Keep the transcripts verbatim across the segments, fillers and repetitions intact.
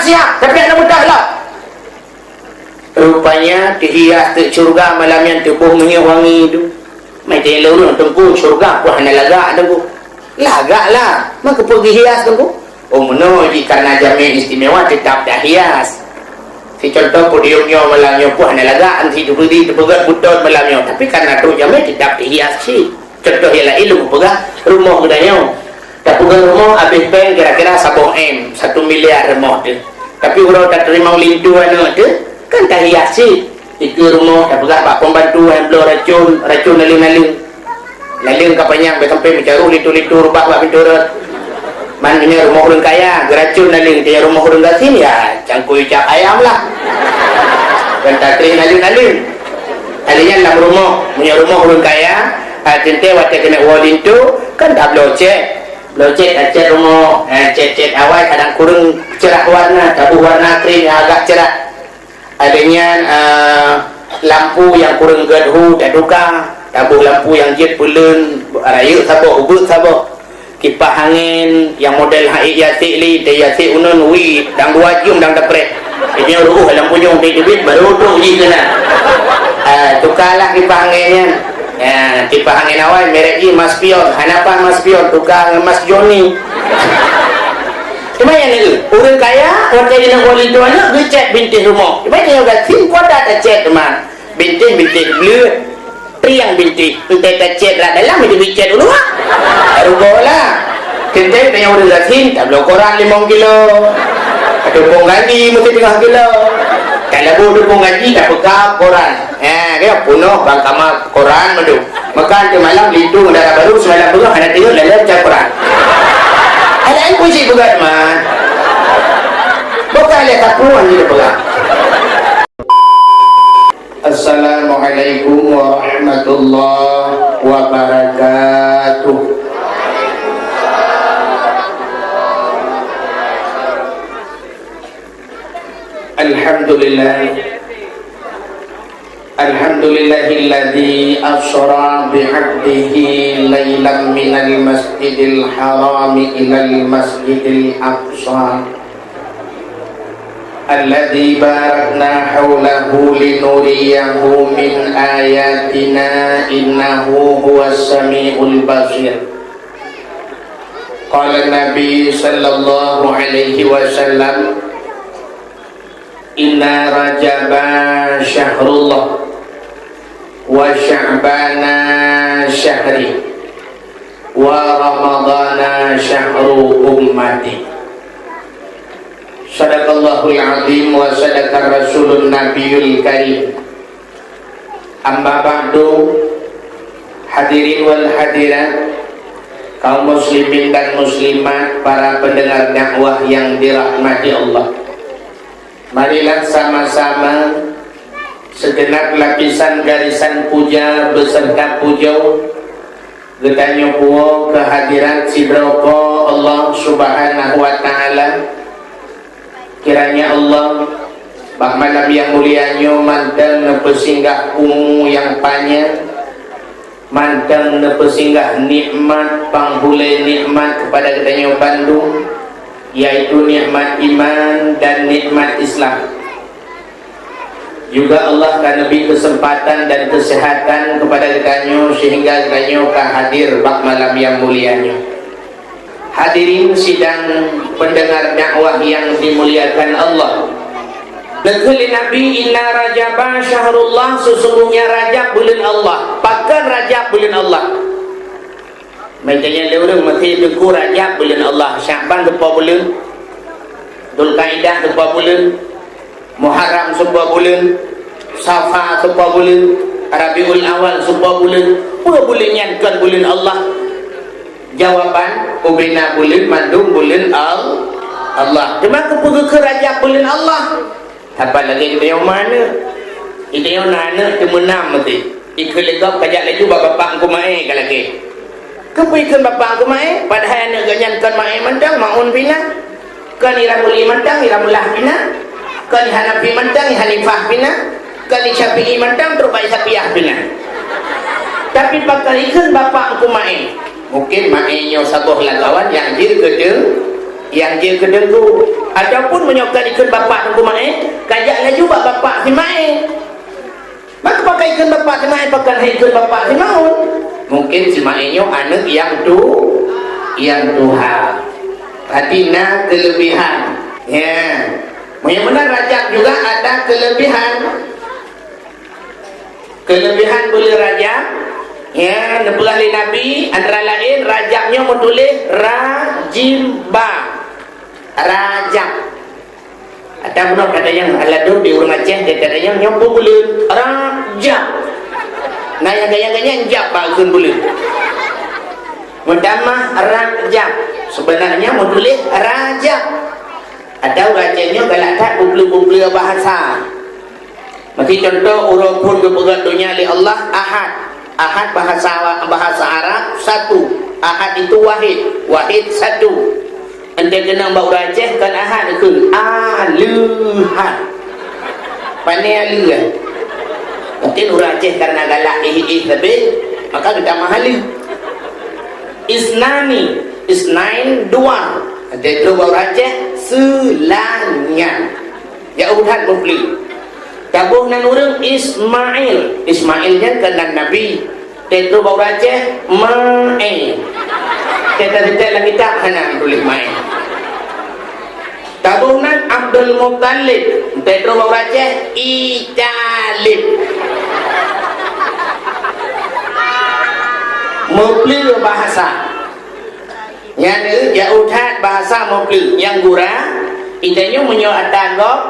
Siap, tapi hana beutah lah. Rupanya teuhias teuk syurga malam nyan, teuboh minyeuk wangi tu. Mai tanya lé ureueng, "Teungku, syurga peue hana lagak, Teungku?" "Lagak lah, meukeupeu geuhias, Teungku?" "Oh, meunoe jih, karena jamé istimewa teutap tahias. Sicontoh podium nyoe malam nyoe peue hana lagak, sipeugét butôt malam nyoe, tapi karena trok jamé teutap tahias cit." Contoh nyang laén lôn peugah, rumoh geutanyoe. Tapeugah rumoh habéh péng kira-kira saboh M, satu miliar rumoh teuh. Tapi uroe tateurimong linto aneuk teuh, kan tahias cit. Dikeue rumoh, tapeugah bak pembantu, han bloe racun, racun naleueng-naleueng. Naleueng ka panyang, bèk sampai meucaroh linto-linto reubah bak pintoe rot. Man meunyoe rumoh ureueng kaya, geuracun naleueng, teuh rumoh ureueng gasien, ya, cangkôi cap ayam lah. Kan tatreh naleueng-naleueng. Kali nyan lam rumoh, meunyoe rumoh ureueng kaya, ha, teuntèe watèe keuneuk woe linto, kan tabloe cèt. Bloe cèt, tacèt rumoh, eh, cèt-cèt awai kadang kureueng cerah warna, taboh warna krim nyang agak cerah. Ada nyan, eh, lampu nyang kureueng gèt hu, tatuka, taboh lampu nyang jeuet peuleuen, rayeuk saboh, ubeut saboh. Kipah angén nyang model hak ék yasek lé, teuh yasek uneun, wi, dang dua jeuem dang tapreh. Nyoe ruôh lam punyueng teuh teubiet, baru trok jih keunan. Ah, tukalah kipah angén nyan. Ah, kipah angén awai, merek jih Mas Pion. Hana paih Mas Pion, tuka ngon Mas Joni. Teuma nyang neu, ureueng kaya, watèe jineuk woe linto aneuk, geucèt bintéh rumoh. Teuma nyoe gasien kuat that tacèt teuma. Bintéh-bintéh bleuet. Triang bintéh, entah tacèt rak dalam, itu bicèt u luwa. Rugoe lah. Teuntèe tanyoe ureueng gasien, tabloe koran limong kilo. Tupông gaji meuteungoh kilo. Talabu tupông gaji, tapeukab koran. Ha, ka peunoh bang kama koran mandum. Maka teumalam linto dara barô seumalam beungoh hana teungeut lalèe baca koran. Ada ai puisi beugöt man. Bukan lé tapuan di peugah. Assalamualaikum warahmatullahi wabarakatuh. Alhamdulillah. Alhamdulillahilladzi asra bi'abdihi lailan minal masjidil harami ilal masjidil aqsa. Alladzi barakna haulahu linuriyahu min ayatina innahu huwas samiul basir. Qala Nabi sallallahu alaihi wasallam, "Inna Rajaba syahrullah, wa Sya'bana syahri, wa Ramadana syahru ummati." Sadaqallahul azim wa sadaqar rasulun nabiyul karim. Amma ba'du, hadirin wal hadirat, kaum muslimin dan muslimat, para pendengar dakwah yang dirahmati Allah. Marilah sama-sama segenap lapisan garisan puja beserta puja geutanyoe puwoe keuhadirat sidroe Po Allah Subhanahu wa Ta'ala. Kiranya Allah bak malam nyang mulia nyoe mantong neupeusinggah umu nyang panyang, mantong neupeusinggah nikmat panghulée nikmat keupada geutanyoe bandum, yaitu nikmat iman dan nikmat Islam. Juga Allah ka neubri keuseumpatan dan keuseuhatan keupada geutanyoe seuhingga geutanyoe ka hadir bak malam nyang mulia nyoe. Hadirin sidang pendengar dakwah yang dimuliakan Allah. Neukheun lé Nabi, "Inna Rajaba syahrullah," sesungguhnya Rajab buleuen Allah. Pakon Rajab buleuen Allah? Meunan lé ureueng meusti teungku, Rajab buleuen Allah, Syakban seupôt buleuen, Dzulkaidah seupôt buleuen, Muharram seupôt buleuen, Safa seupôt buleuen, Rabiul Awal seupôt buleuen. Peue buleuen nyan kon buleuen Allah? Jawaban, ubena buleuen mandum buleuen Al-, Allah. Teuma keupeue geukheun Rajab buleuen Allah? Saban lagèe geutanyoe na aneuk. Geutanyoe na aneuk teumeunam meusti. Ikheun lé gob ka jak laju bak bapak Teungku Maé ka lagèe. Keupeue ikheun bapak Teungku Maé? Padahai aneuk geuh nyan kon Maé mantong, Maun pih na. Kon Iramuli mantong, Iramullah pih na. Kon Hanafi mantong, Hanifah pih na. Kon Syafi'i mantong, trok bak Syafi'iyah pih na. Tapi pakon ikheun bapak Teungku Maé? Mungkin Maé nyoe saboh lagèe awak nyang jeuet keu teung-, nyang jeuet keu teungku. Ataupun meunyoe kon ikheun bapak Teungku Maé, kajak laju bak bapak si Maé. Maka pakon ikheun bapak si Maé, pakon hai ikheun bapak si Maun. Mungkin si Maé nyoe aneuk nyang tu, nyang tuha. Berarti na kelebihan. Ya. Meunyoe meunan Rajab juga ada kelebihan. Kelebihan buleuen Rajab, ya, neupeugah lé Nabi, antara laén Rajab nyoe meutuléh Rajimba. Rajab. Ada bunoe kata nyang aladum di ureuëng Aceh, dia kata nyang nyoe buleuen Rajab. Nah, nyang gaya-gaya jab bak kheun buleuen. Meutamah Rajab. Sebenarnya meutuléh Rajab. Ada ureuëng Aceh nyoe galak that bublu-bublu bahasa. Meusi contoh, uroe phon geupeugah donya lé Allah Ahad. Ahad bahasa, bahasa Arab satu. Ahad itu wahid. Wahid satu. Entée keunong bak ureuëng Aceh kon Ahad kheun Aleuhad. Pane Aleuhad. Mungkin ureuëng Aceh karena galak ih-ih lebih, maka geutamah Aleuh. Isnani, isnain dua. Entée terus bak ureuëng Aceh seulanya. Ya udah mufli. Taboh nan ureuëng Ismail. Ismail nyan kan nan nabi. Teutôh bak ureuëng Aceh, Mae. Teutet-teutet lam kitab hana tuléh Mae. Taboh nan Abdul Muttalib. Teutôh bak ureuëng Aceh, Italib. Meupleue bahasa. Nyan, eh, jauh that bahasa meupleue. Nyang gura, itanyoe meunyoe ata gob,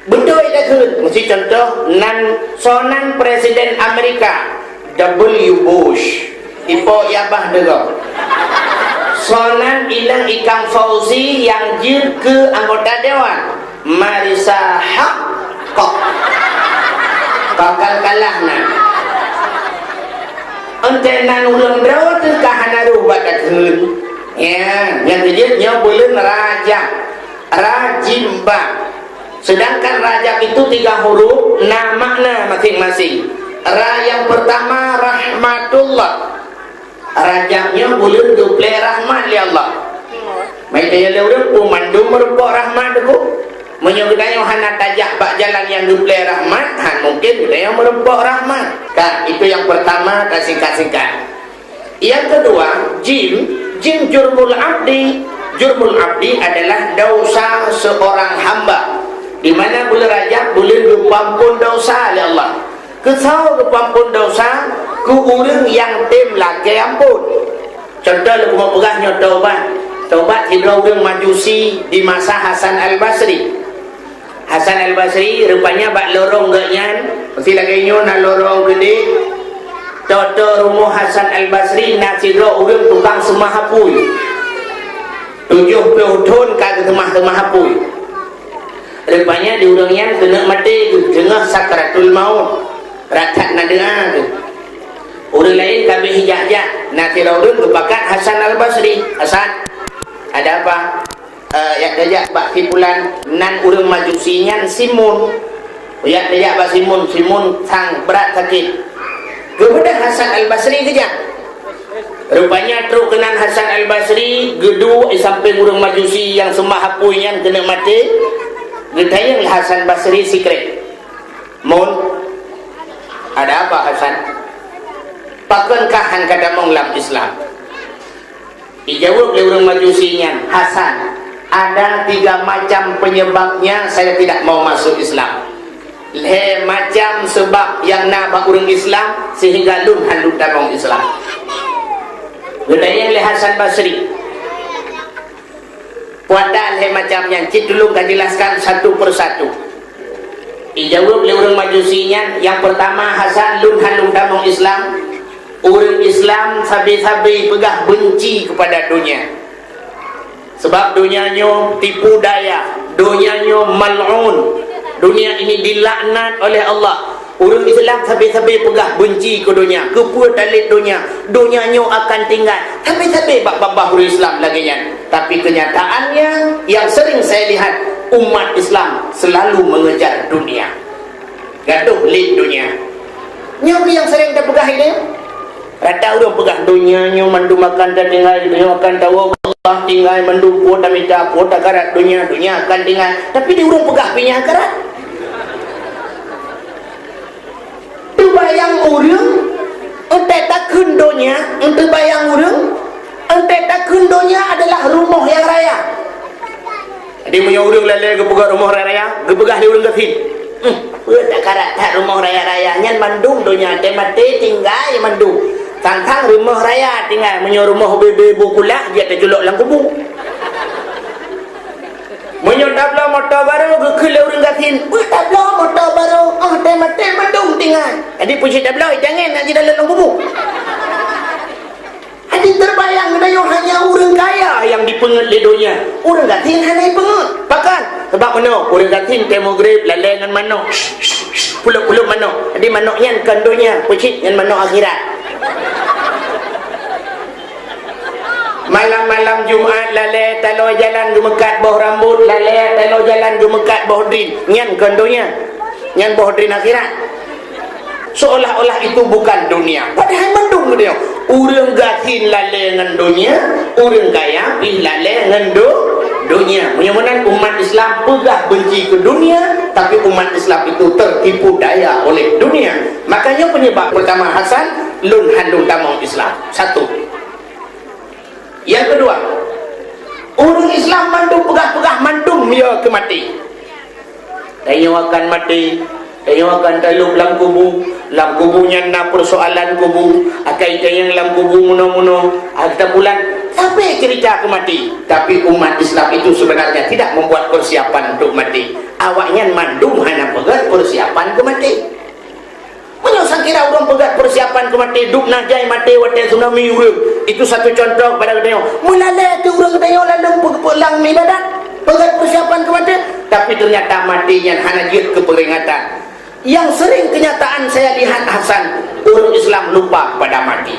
beutôi takheun. Meusi contoh, nan soe nan Presiden Amerika, W Bush. Ipo yabah deungoe. Soe nan inong Ikang Fauzi nyang jeuet keu anggota dewan. Marisa Haqqo. Bakal kalah nan. Entée nan ureuëng droe teuh ka hana rôh bak takheun. Ya, nyang keujeuet nyoe buleuen Rajab. Rajimba. Sedangkan Rajab itu tiga huruf, na makna masing-masing. Ra yang pertama rahmatullah. Rajab nyoe buleuen geuplé rahmat lé Allah. Meunyoe lé ureuëng peue mandum meureumpok rahmat teungku. Meunyoe geutanyoe hana tajak bak jalan nyang geuplé rahmat, han mungkin geutanyoe meureumpok rahmat. Ka, itu yang pertama, tasingkat-singkat. Yang kedua, jim, jim jurmul abdi. Jurmul abdi adalah dosa seorang hamba. Di mana buleuen Rajab buleuen geupeuampon dosa lé Allah. Keu soe geupeuampon dosa? Keu ureuëng nyang tem lakée ampon. Contoh lôn peugah nyoe tobat. Tobat sidroe ureuëng Majusi di masa Hasan Al-Basri. Hasan Al-Basri rupanya bak lorong geuh nyan, meusi lagée nyoe na lorong geude. Toe-toe rumoh Hasan Al-Basri na sidroe ureuëng tukang seumah apui. Tujoh ploh thon ka geuseumah-seumah apui. Rupanya di ureuëng nyan keuneuk maté geuh, teungoh sakratul maut. Ratat na doa geuh. Ureuëng laén ka abéh jak-jak, na sidroe ureuëng geupakat Hasan Al-Basri. "Hasan, ada apa?" "Eh, jak tajak bak si pulan, nan ureuëng Majusi nyan Simun." Jak tajak bak Simun, Simun sang brat sakét. Geubeudôh Hasan Al-Basri geujak. Rupanya trok keunan Hasan Al-Basri, geuduek di sampéng ureuëng Majusi nyang seumah apui nyan keuneuk maté, geutanyong lé Hasan Basri sikrék, "Mun, ada apa, Hasan? Pakon kah han ka tamong lam Islam?" Ijaweueb lé ureuëng Majusi nyan, "Hasan, ada tiga macam penyebabnya saya tidak mau masuk Islam." Lhée macam seubab nyang na bak ureuëng Islam sehingga lôn han lôn tamong Islam. Geutanyong lé Hasan Basri, "Peue ata lhée macam nyan, cit tulông ka jelaskan satu persatu." Ijaweueb lé ureuëng Majusi nyan, "Yang pertama, Hasan, lôn han lôn tamong Islam. Ureuëng Islam sabe-sabe peugah benci kepada dunia. Sebab dunia nyoe tipu daya, dunia nyoe mal'un. Dunia ini dilaknat oleh Allah. Ureuëng Islam sabe-sabe peugah benci keu dunia. Keupeue talét dunia? Dunia nyoe akan tinggai." Sabe-sabe bak babah ureuëng Islam lagée nyan. Tapi kenyataannya, yang sering saya lihat, umat Islam selalu mengejar dunia. Gadoh lé dunia. Nyoe nyang sering tapeugah ilée. Rata ureuëng peugah, "Donya nyoe mandum akan tatinggai, donya akan tawoe, Allah tinggai mandum, peue tamita, peue takarat, donya, donya akan tinggai." Tapi di ureuëng peugah pih nyan akhirat. Teubayang ureuëng, enteuk takheun donya, enteuk bayang ureuëng, enteuk takheun donya adalah rumoh nyang raya. Jadi, meunyoe ureuëng lalée geupeugah rumoh raya-raya, geupeugah lé ureuëng gasien, "Hmm, peue takarat that rumoh raya-raya, nyan mandum donya, teumaté tinggai mandum. Sang-sang rumoh raya tinggai, meunyoe rumoh bebe bu kulak, jeuet teuculok lam kubu." Meunyoe tabloe moto barô, geukheun lé ureuëng gasien, "Peue tabloe moto barô, oh, teumaté mandum tinggai." Jadi, puji tabloe, jangan nak jidalam lam kubu. Jadi, teubayang geutanyoe hanya ureuëng kaya nyang dipeungeut lé donya. Ureuëng gasien hana jipeungeut. Pakon? Sabab meunoe, ureuëng gasien teumagrib lalée ngon manok. Pulop-pulop manok. Jadi, manok nyan kon donya, peucit ngon manok akhirat. Malam-malam Jumat lalée taloe jalan geumeukat boh rambot, lalée taloe jalan geumeukat boh drin. Nyan kon donya. Nyan boh drin akhirat. Seolah-olah itu bukan dunia. Padahai mandum geutanyoe. Ureuëng gasien lalée ngon donya, ureuëng kaya pih lalée ngon do-, donya. Meunyoe meunan umat Islam peugah benci keu dunia, tapi umat Islam itu tertipu daya oleh dunia. Makanya penyebab pertama Hasan, lôn han lôn tamong Islam. Satu. Nyang keudua, ureuëng Islam mandum peugah-peugah mandum ya keu maté. Tanyoe akan maté, tanyoe akan talop lam kubu, lam kubu nyan na peusoalan kubu, akai tanyong lam kubu meunoe-meunoe, ah, kita pulan, sampai cerita keu maté. Tapi umat Islam itu sebenarnya tidak membuat persiapan untuk mati. Awaknyan mandum hana peugah persiapan keu maté. Meunyoe sakira ureuëng peugah persiapan keu maté, dub na jai maté watée tsunami ureuëng. Itu satu contoh kepada geutanyoe. Meulalée teuh ureuëng geutanyoe lalu pe-, pe-, lam ibadat, peugah persiapan keu maté, tapi ternyata maté nyan hana jeuet keu peringatan. Yang sering kenyataan saya lihat Hasan, ureuëng Islam lupa pada mati.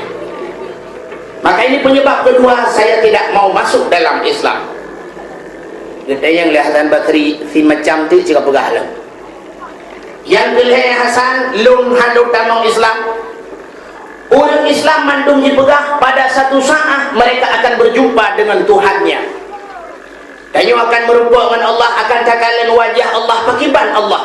Maka ini penyebab kedua saya tidak mau masuk dalam Islam. Geutanyong lé Hasan Basri, si macam tu cit ka peugah lom. Nyang keu lhée Hasan, lôn han lôn tamong Islam. Ureuëng Islam mandum jipeugah pada satu saat mereka akan berjumpa dengan Tuhannya. Tanyoe akan meurumpok ngon Allah, akan takalon wajah Allah, pakriban Allah.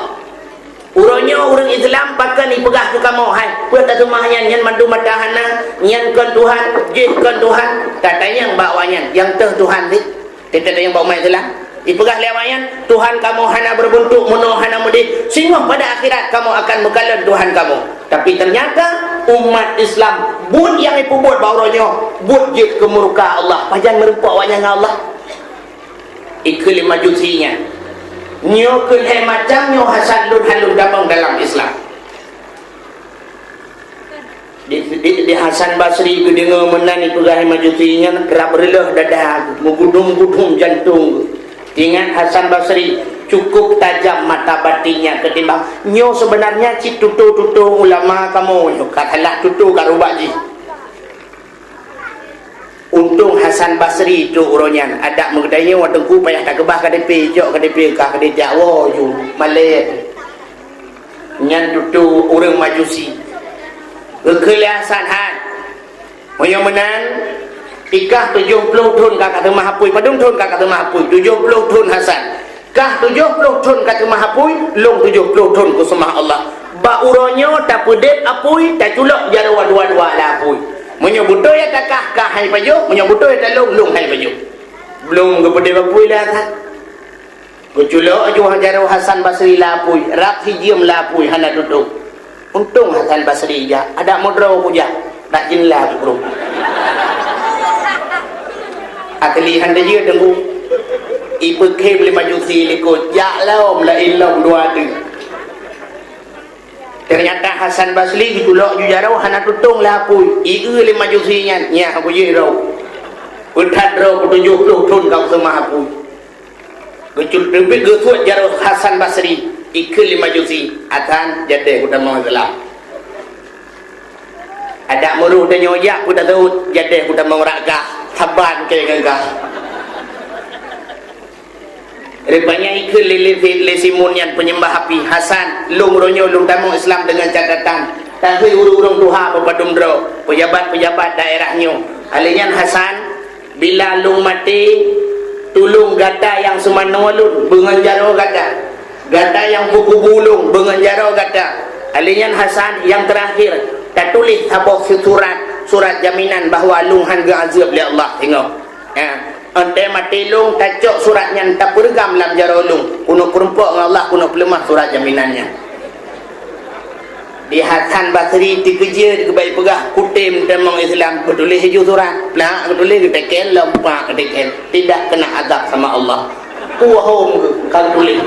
Uroe nyoe ureuëng Islam pakon jipeugah keu kamoe, "Hai, peue taseumah nyan, nyan mandum mata hana, nyan kon Tuhan, jih kon Tuhan." Tatanyong bak awaknyan, "Nyang teuh Tuhan nyoe?" Teutatanyong bak umat Islam. Ipeugah lé awaknyan, "Tuhan kamoe hana beubuntuk, meunoe hana meudeh. Singoh pada akhirat kamoe akan meukalon Tuhan kamoe." Tapi ternyata umat Islam buet nyang ipeubuet bak uroe nyoe, buet jeuet keu murka Allah. Pajan meurumpok awaknyan ngon Allah? Ikheun lé Majusi nyan, "Nyoe keu lhée macam nyoe Hasan lôn han lôn tamong dalam Islam." Di, di, di Hasan Basri geudeungoe meunan ipeugah Majusi nyan, rab reuloh dada, meugudum-gudum jantong. Ingat Hasan Basri, cukup tajam mata batinnya ketimbang nyoe sebenarnya cit tutoe-tutoe ulama kamoe nyoe, ka salah tutoe ka rubak jih. Untông Hasan Basri trok uroe nyan, adak meugeutanyoe teungku payah takeubah K D P, jok K D P kah, K D P awai ju, malée. Nyan tutoe ureuëng Majusi. Geukheun lé Hasan, "Hai, meunyoe meunan, ikah tujoh ploh thon ka ka teumah apui, padum thon ka ka teumah apui?" "Tujoh ploh thon, Hasan." "Kah tujoh ploh thon ka teumah apui, lôn tujoh ploh thon kuseumah Allah. Bak uroe nyoe tapeudeb apui, taculok jaroe dua-dua lam apui. Meunyoe beutôi ata kah, kah han jipajoh, meunyoe beutôi ata lôn, lôn han jipajoh." Blom geupeudeb apui lé Hasan, geuculok aju jaroe Hasan Basri lam apui, rab sijeuem lam apui hana tutôp. Untông Hasan Basri jak, adak meudroe kujak, dak jeunlah keukrong. Akli han teujeuet teungku. Ipeukhem lé Majusi likot, jak lom laén lom dua teuk. Ternyata Hasan Basri geuculok ju jaroe hana tutông lam apui. Ieu lé Majusi nyan, "Nyan bujih droe. Peuthat droe peutujoh ploh thon ka kuseumah apui." Geucul-, teubiet geusuet jaroe Hasan Basri, ikheun lé Majusi, "Hasan, jadeh kutamong Islam." Adak meurôh tanyoe jak peue taseuôt, "Jadeh kutamong rak gah, saban keu ngon gah." Rupanya ikheun lé, lé, lé Simon nyan peunyeumbah api, "Hasan, lôn uroe nyoe lôn tamong Islam deungon catatan, Takhé ureuëng-ureuëng tuha beupadum droe, peujabat-peujabat daerah nyoe. Alèh nyan Hasan, bila lôn maté, tulông gata nyang seumanoe lôn beungon jaroe gata. Gata nyang peukubu lôn beungon jaroe gata. Alèh nyan Hasan, nyang teurakhir, tatuléh saboh surat, surat jaminan bahwa lôn hán geuazeueb lé Allah singoh. Ha, 'oh watèe maté lôn tacok surat nyan tapeureugam lam jaroe lôn, keuneuk peurumpok ngon Allah, keuneuk peuleumah surat jaminan nyan. Di Hasan Basri teukeujeuet geubai peugah, "Kutem tamong Islam, geutuléh laju surat." Plak geutuléh, geuteken lom, plak geuteken. Tidak kena azab sama Allah. Puhom geu-, ka geutuléh.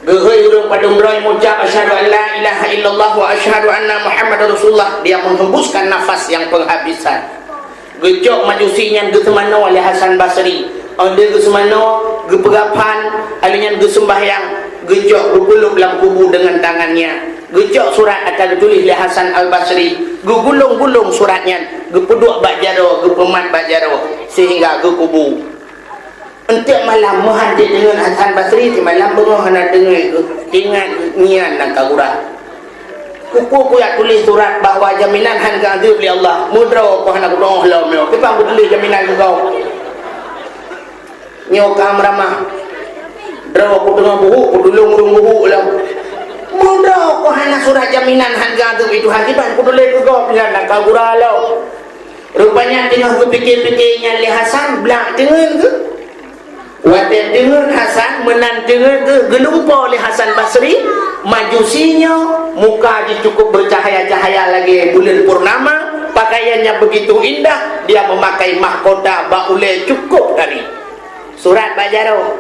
Geuhôi ureuëng padum droe meucap, "Asyhadu an la ilaha illallah wa asyhadu anna Muhammadar Rasulullah." Dia menghembuskan nafas yang penghabisan. Geucok Majusi nyan geuseumanoe lé Hasan Basri. 'Oh lheueh geuseumanoe, geupeugah phan, alèh nyan geuseumbahyang, geucok geupeulop lam kubu deungon tangan nyan. Geucok surat ata geutuléh lé Hasan Al-Basri, geugulong-gulong surat nyan, geupeuduek bak jaroe, geupeumat bak jaroe, seuhingga geukubu. Eunteuk malam meuhan jeuet deungon Hasan Basri, simalam beungoh hana deungon, ingat nyan nyang ka gura. Keupeue kujak tuléh surat bahwa jaminan hán geuazeueb lé Allah? Meudroe keu hana kudeungoe lom nyoe. Kiban kutuléh jaminan keu kau? Nyoe ka meuramah. Droe kudeungoe buhuk, kutulông ureuëng buhuk lom. Meudroe keu hana surat jaminan hán geuazeueb lé Tuhan, kiban kutuléh keu gob nyan, ka gura lom. Rupanya teungoh geupike-pike nyan lé Hasan, blak teungeut geuh. Watèe deungon Hasan meunan deungon geu-, geulumpoe lé Hasan Basri, Majusi nyoe muka jih cukup beucahaya-cahaya lagèe buleuen purnama, pakaiannya begitu indah, dia memakai mahkota bak ulèe cukup kari. Surat bak jaroe.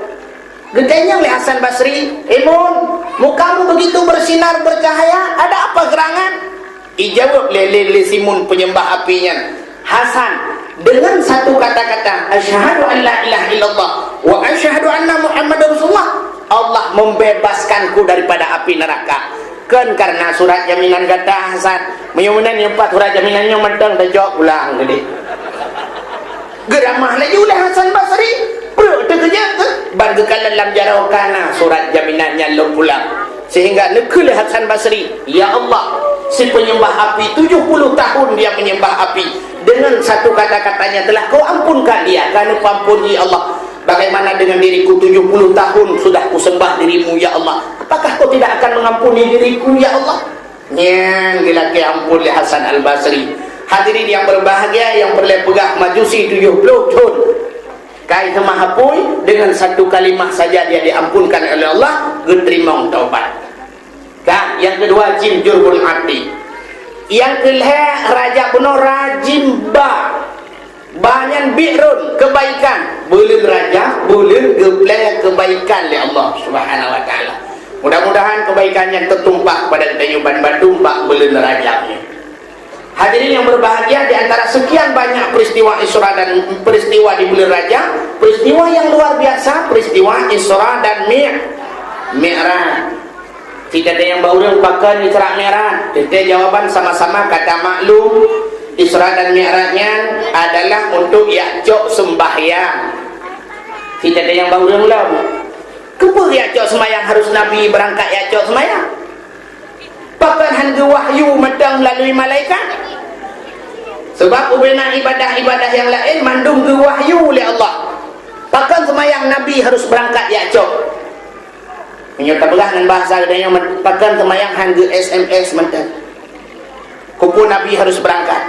Geutanyong lé Hasan Basri, "Imun, mukamu begitu bersinar, bercahaya, ada apa gerangan?" Ijaweueb lé, lé, lé si Mun penyembah api nyan, "Hasan, dengan satu kata-kata, asyhadu an la ilaha illallah wa asyhadu anna Muhammadar Rasulullah, Allah membebaskanku daripada api neraka. Kon karena surat jaminan gata, Hasan. Meunyoe meunan, nyoe pat surat jaminan nyoe mantong tacok pulang keudéh." Geuramah laju lé Hasan Basri, brok teukeujot geuh, ban geukalon lam jaroe ka na surat jaminan nyan lom pulang. Sehingga neukheun lé Hasan Basri, "Ya Allah, si penyembah api, tujuh puluh tahun dia menyembah api. Dengan satu kata-katanya telah Kau ampunkan dia, ka neupeuampôn, ya Allah. Bagaimana dengan diriku, tujuh puluh tahun sudah kusembah dirimu, ya Allah. Apakah Kau tidak akan mengampuni diriku, ya Allah?" Nyan geulakèe ampôn lé Hasan Al-Basri. Hadirin yang berbahagia, nyang peureulèe peugah, Majusi tujuh puluh thôn ka seumah apui, dengan satu kalimah saja dia diampunkan oleh Allah, geuteurimong taubat. Ka, nyang keudua jim Jurbul Abdi. Nyang keulhèe raja bunoe rajim ba. Ba nyan bi'run, kebaikan. Buleuen Rajab, buleuen geuplè kebaikan lé Allah Subhanahu wa Taala. Mudah-mudahan kebaikan nyan teutumpah pada geutanyoe ban bandum bak buleuen Rajab nyoe. Hadirin yang berbahagia, di antara sekian banyak peristiwa Isra dan peristiwa di buleuen Rajab, peristiwa yang luar biasa, peristiwa Isra dan Mi-, Mi'raj. Siteuntèe nyang ba ureueng pakon Isra Mi'raj, teuntèe jawaban sama-sama ka tamaklum, Isra dan Mi'raj nyan adalah untuk jak cok seumbahyang. Siteuntèe nyang ba ureueng lom. Keupeue jak cok seumbahyang harus Nabi beurangkat jak cok seumbahyang? Pakon hán geuwahyu mantong meulalu malaikat? Sabab ubena ibadah-ibadah nyang laén mandum geuwahyu lé Allah. Pakon seumbahyang Nabi harus beurangkat jak cok? Meunyoe tapeugah ngon bahasa geutanyoe, pakon seumayang hán geu-S M S mantong. Keupeue Nabi harus beurangkat?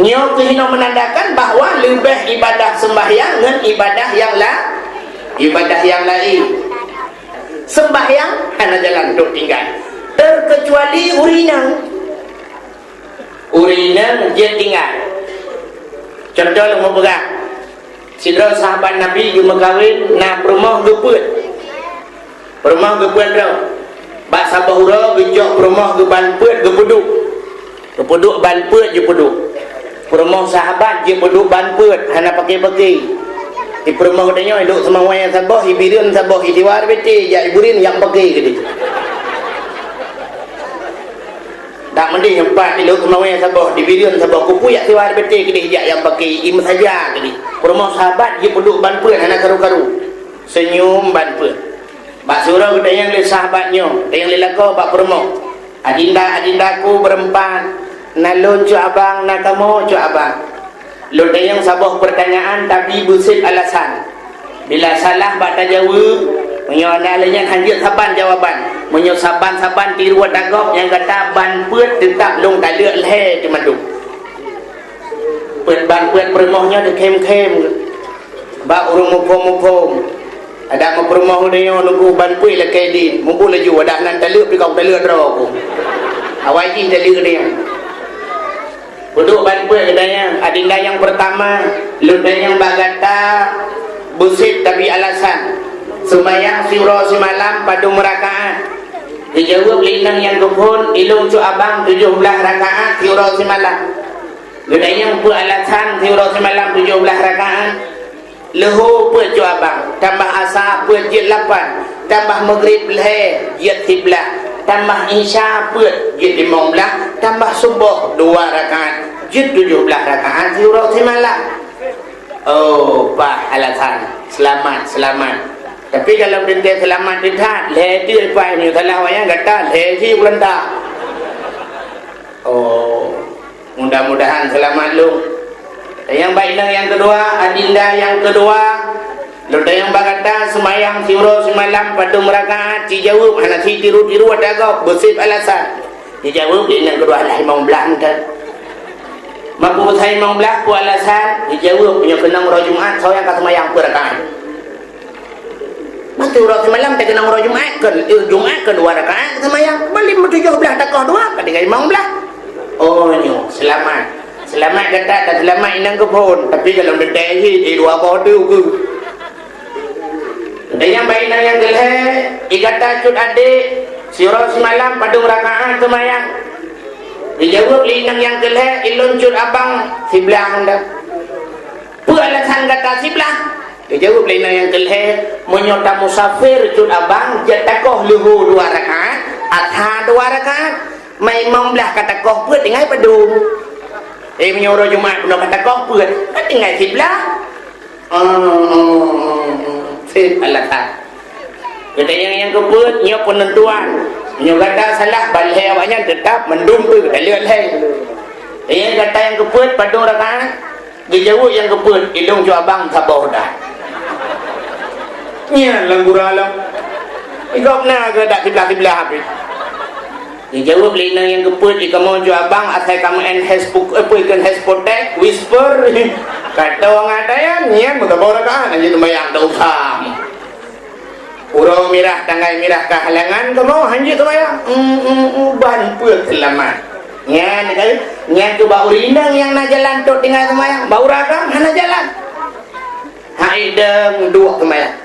Nyoe keuh hinoe meunandakan bahwa leubeh ibadah seumbahyang ngon ibadah nyang la-, ibadah nyang laén. Seumbahyang hana jalan untuk tinggai, terkecuali ureueng inong. Ureueng inong jeuet tinggai. Contoh lôn mupeugah, sidroe sahabat Nabi geumeukawen na peurumoh geupeuet. Peurumoh geupeuet droe. Bak saboh uroe geucok peurumoh geuban peuet geupeuduek. Geupeuduek ban peuet jipeuduek. Peurumoh sahabat jipeuduek ban peuet hana paké-paké. Di peurumoh geutanyoe idok seumawai saboh, ibireuen saboh, isiwa beutôi jak ibireuen nyang paké keudéh. Dak meudeh empat ilok teumawé saboh, dibireuen saboh, kupuyak siwa beutôi keudeh jak nyang paké, i meusaja keudeh. Peurumoh sahabat jipeuduek ban peuet hana karu-karu. Seunyum ban peuet. Bak siuroe geutanyong lé sahabat nyoe, geutanyong lé lakoe bak peurumoh, "Adinda, adindaku beureuempat, na lôn cut abang, na kamoe cut abang." Lôn tanyong saboh peurtanyaan, tapi beusit alasan. Bila salah bak tajaweueb, meunyoe na lé nyan hanjeuet saban jawaban. Meunyoe saban-saban tiru ata gob, nyang gata ban peuet teutab lôn taleuek lhée teumandum. Peuet ban peuet peurumoh nyoe teukhém-khém. Bak ureuëng muphom-muphom, adak meupeurumoh uneue nunggu ban peuet lakée dit, mubu laju adak nan taleuek pih kau taleuek droe ku. Awai jih taleuek uneue. Peuduek ban peuet geutanyong, adinda nyang peurtama, lôn tanyong bak gata beusit tapi alasan. Seumayang siuroe simalam padum rakaat? Geujaweueb lé inong nyang keuphon, ilong cut abang tujoh blaih rakaat siuroe simalam. Geutanyong peue alasan siuroe simalam tujoh blaih rakaat? Leuhô peuet cut abang, tambah asa peuet jeuet lapan, tambah meugrib lhée jeuet siblaih, tambah isya peuet jeuet limong blaih, tambah suboh dua rakaat, jeuet tujoh blaih rakaat siuroe simalam. Oh, paih alasan. Seulamat, seulamat. Tapi kalau teuntée seulamat teuh that, lhée teuk ipai meunyoe salah wayang gata lhée jih ulôn ta. Oh, mudah-mudahan seulamat lôn. Tanyong bak inong nyang keudua, adinda nyang keudua, lôn tanyong bak gata seumayang siuroe simalam padum rakaat, jijaweueb hana sitiru-tiru ata gob, beusit alasan. Jijaweueb lé inong keudua, alah limong blaih mantong. Meunyoe peue alasan? Jijaweueb, meunyoe keunong uroe Jumat, soe nyang ka seumayang peuet rakaat? Mantong uroe simalam teukeunong uroe Jumat, kon, eh, Jumat kon dua rakaat seumayang. Bali meutujoh blaih takoh dua, ka tinggai limong blaih. Oh, nyoe, seulamat. Seulamat gata dan seulamat inong keuphon. Tapi kalau teuntée jih, eh, dua boh tu ke. Tanyong bak inong nyang keulhée, "I gata cut adék, siuroe simalam padum rakaat seumayang?" Jijaweueb lé inong nyang keulhée, "Ilôn cut abang siblaih dah." "Peue alasan gata siblaih?" Jijaweueb lé inong nyang keulhée, "Meunyoe tamusafir cut abang, jeuet takoh leuhô dua rakaat, asa dua rakaat, ma limong blaih ka takoh peuet tinggai padum. Eh, meunyoe uroe Jumat bunoe ka takoh peuet, ka tinggai siblaih." Seb alasan. Geutanyong nyang keupeuet, nyoe peunentuan. Nyoe gata salah, ban lhée awaknyan teutab mandum peuet, taleuek lhée. Tanyong gata nyang keupeuet, padum rakaat? Geujaweueb nyang keupeuet, "Ilong cut abang saboh dah." Nyan lam gura lom. Igop na geudak siblaih-siblaih habéh. Jijaweueb lé inong nyang keupeuet, "I kamoe cut abang asai kamoe en hespo-, eh, peue ikon hespotek, whisper." Ka teuh ngat nyan, nyan meusaboh rakaat, hana jeuet seumayang, tak usah. Uroe mirah, tanggai mirah ka halangan kamoe, hana jeuet seumayang. Hmm, hmm, hmm, ban peuet seulamat. Nyan, nyan keuh bak ureueng inong nyang na jalan trok tinggai seumayang, bak ureueng agam hana jalan. Hai deueng duek seumayang.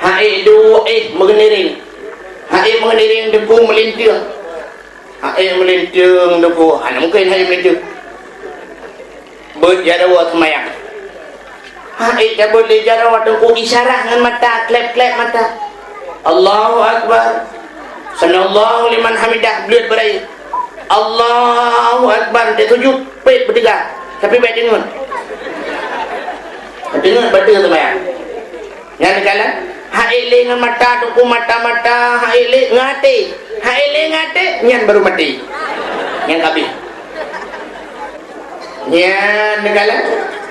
Hai duek, eh, meugeuniring. Hai meugeuniring deungon meulinteung. Hai meulinteung deungon, hana mungken hai meulinteung. Beuet jaroe seumayang. Hai cabeuet lé jaroe teungku, isyarah ngon mata, klep-klep mata. Allahu Akbar. Sami'allahu liman hamidah, bleuet beurayeuk. Allahu Akbar, teusujut, pet beuteuga. Tapi bèk deungon. Deungon beutôi seumayang. Nyan kalon, hai lé ngon mata, teungku, mata-mata, hai lé ngon até. Hai lé ngon até, nyan baru maté. Nyan ka abéh. Nyan kalon,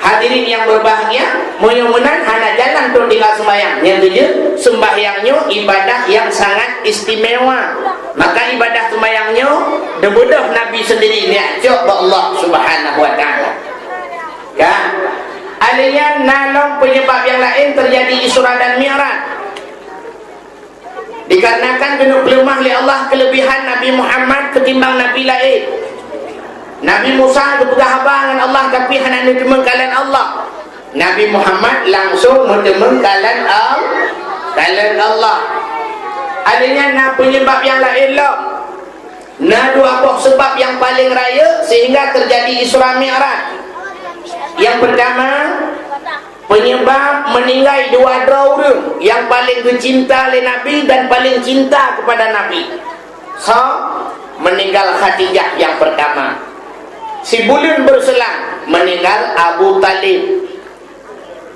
hadirin yang berbahagia, meunyoe meunan hana jalan trok tinggai seumayang. Nyang keujeuet, seumayang nyoe ibadah yang sangat istimewa. Maka ibadah seumayang nyoe, neubeudôh Nabi sendiri, neujak cok bak Allah Subhanahu wa Ta'ala. Ka? Alèh nyan na lom penyebab yang laén terjadi Isra dan Mi'raj. Dikarenakan keuneuk peuleumah lé Allah keulebihan Nabi Muhammad ketimbang nabi laén. Nabi Musa geupeugah haba ngon Allah, tapi hana neuteumeung kalon Allah. Nabi Muhammad langsung meuteumeung kalon Al-, kalon Allah. Alèh nyan na penyebab yang laén lom. Na dua boh seubab nyang paleng rayeuk sehingga terjadi Isra Mi'raj. Nyang peurtama, penyebab meuninggai dua droe ureueng nyang paleng geucinta lé Nabi dan paleng cinta keupada Nabi. Soe? Meuninggal Khadijah nyang peurtama. Sibuleuen beuseulang meuninggal Abu Thalib.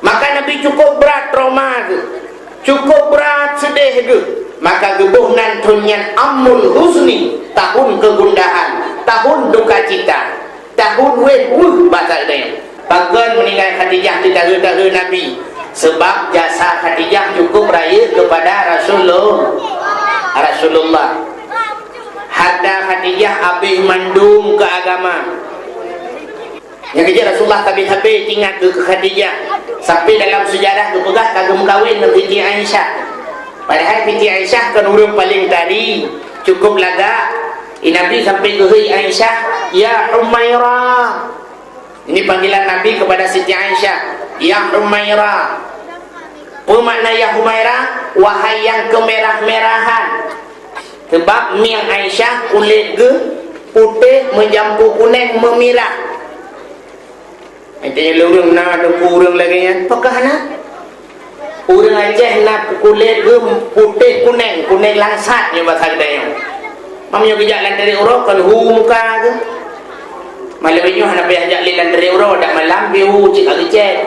Maka Nabi cukup brat trauma geuh. Cukup brat seudeh geuh, maka geuboh nan thon nyan Amul Huzni, tahun kegundahan, tahun dukacita, tahun wéh weueh basa geutanyoe. Pakon meuninggai Khadijah di tahun-tahun Nabi? Sebab jasa Khadijah cukup rayeuk kepada Rasulullah. Rasulullah. Harta Khadijah habéh mandum keu agama. Nyang keujeuet Rasulullah sabe-sabe teuingat keu, keu Khadijah. Sampai dalam sejarah geupeugah ka geumeukawen ngon Siti Aisyah. Padahai Siti Aisyah kon ureuëng paleng tari, cukup lagak. Di Nabi sampai geuhôi Aisyah, "Ya Humaira." Ini panggilan Nabi kepada Siti Aisyah, "Ya Humaira." Peue makna "Ya Humaira"? Wahai nyang keumerah-merahan. Sebab mieng Aisyah kulét geuh putéh meujampu kuneng meumirah. Artinya, lôn na teungku ureuëng lagée nyan, pakon hana? Ureuëng Aceh na kulét geuh putéh kuneng, kuneng langsat nyoe basa geutanyoe. Meunyoe geujak lam trek uroe kon hu muka geuh. Malam nyoe hana payah jak lé lam trek uroe, dak malam pih hu cit ka geucet.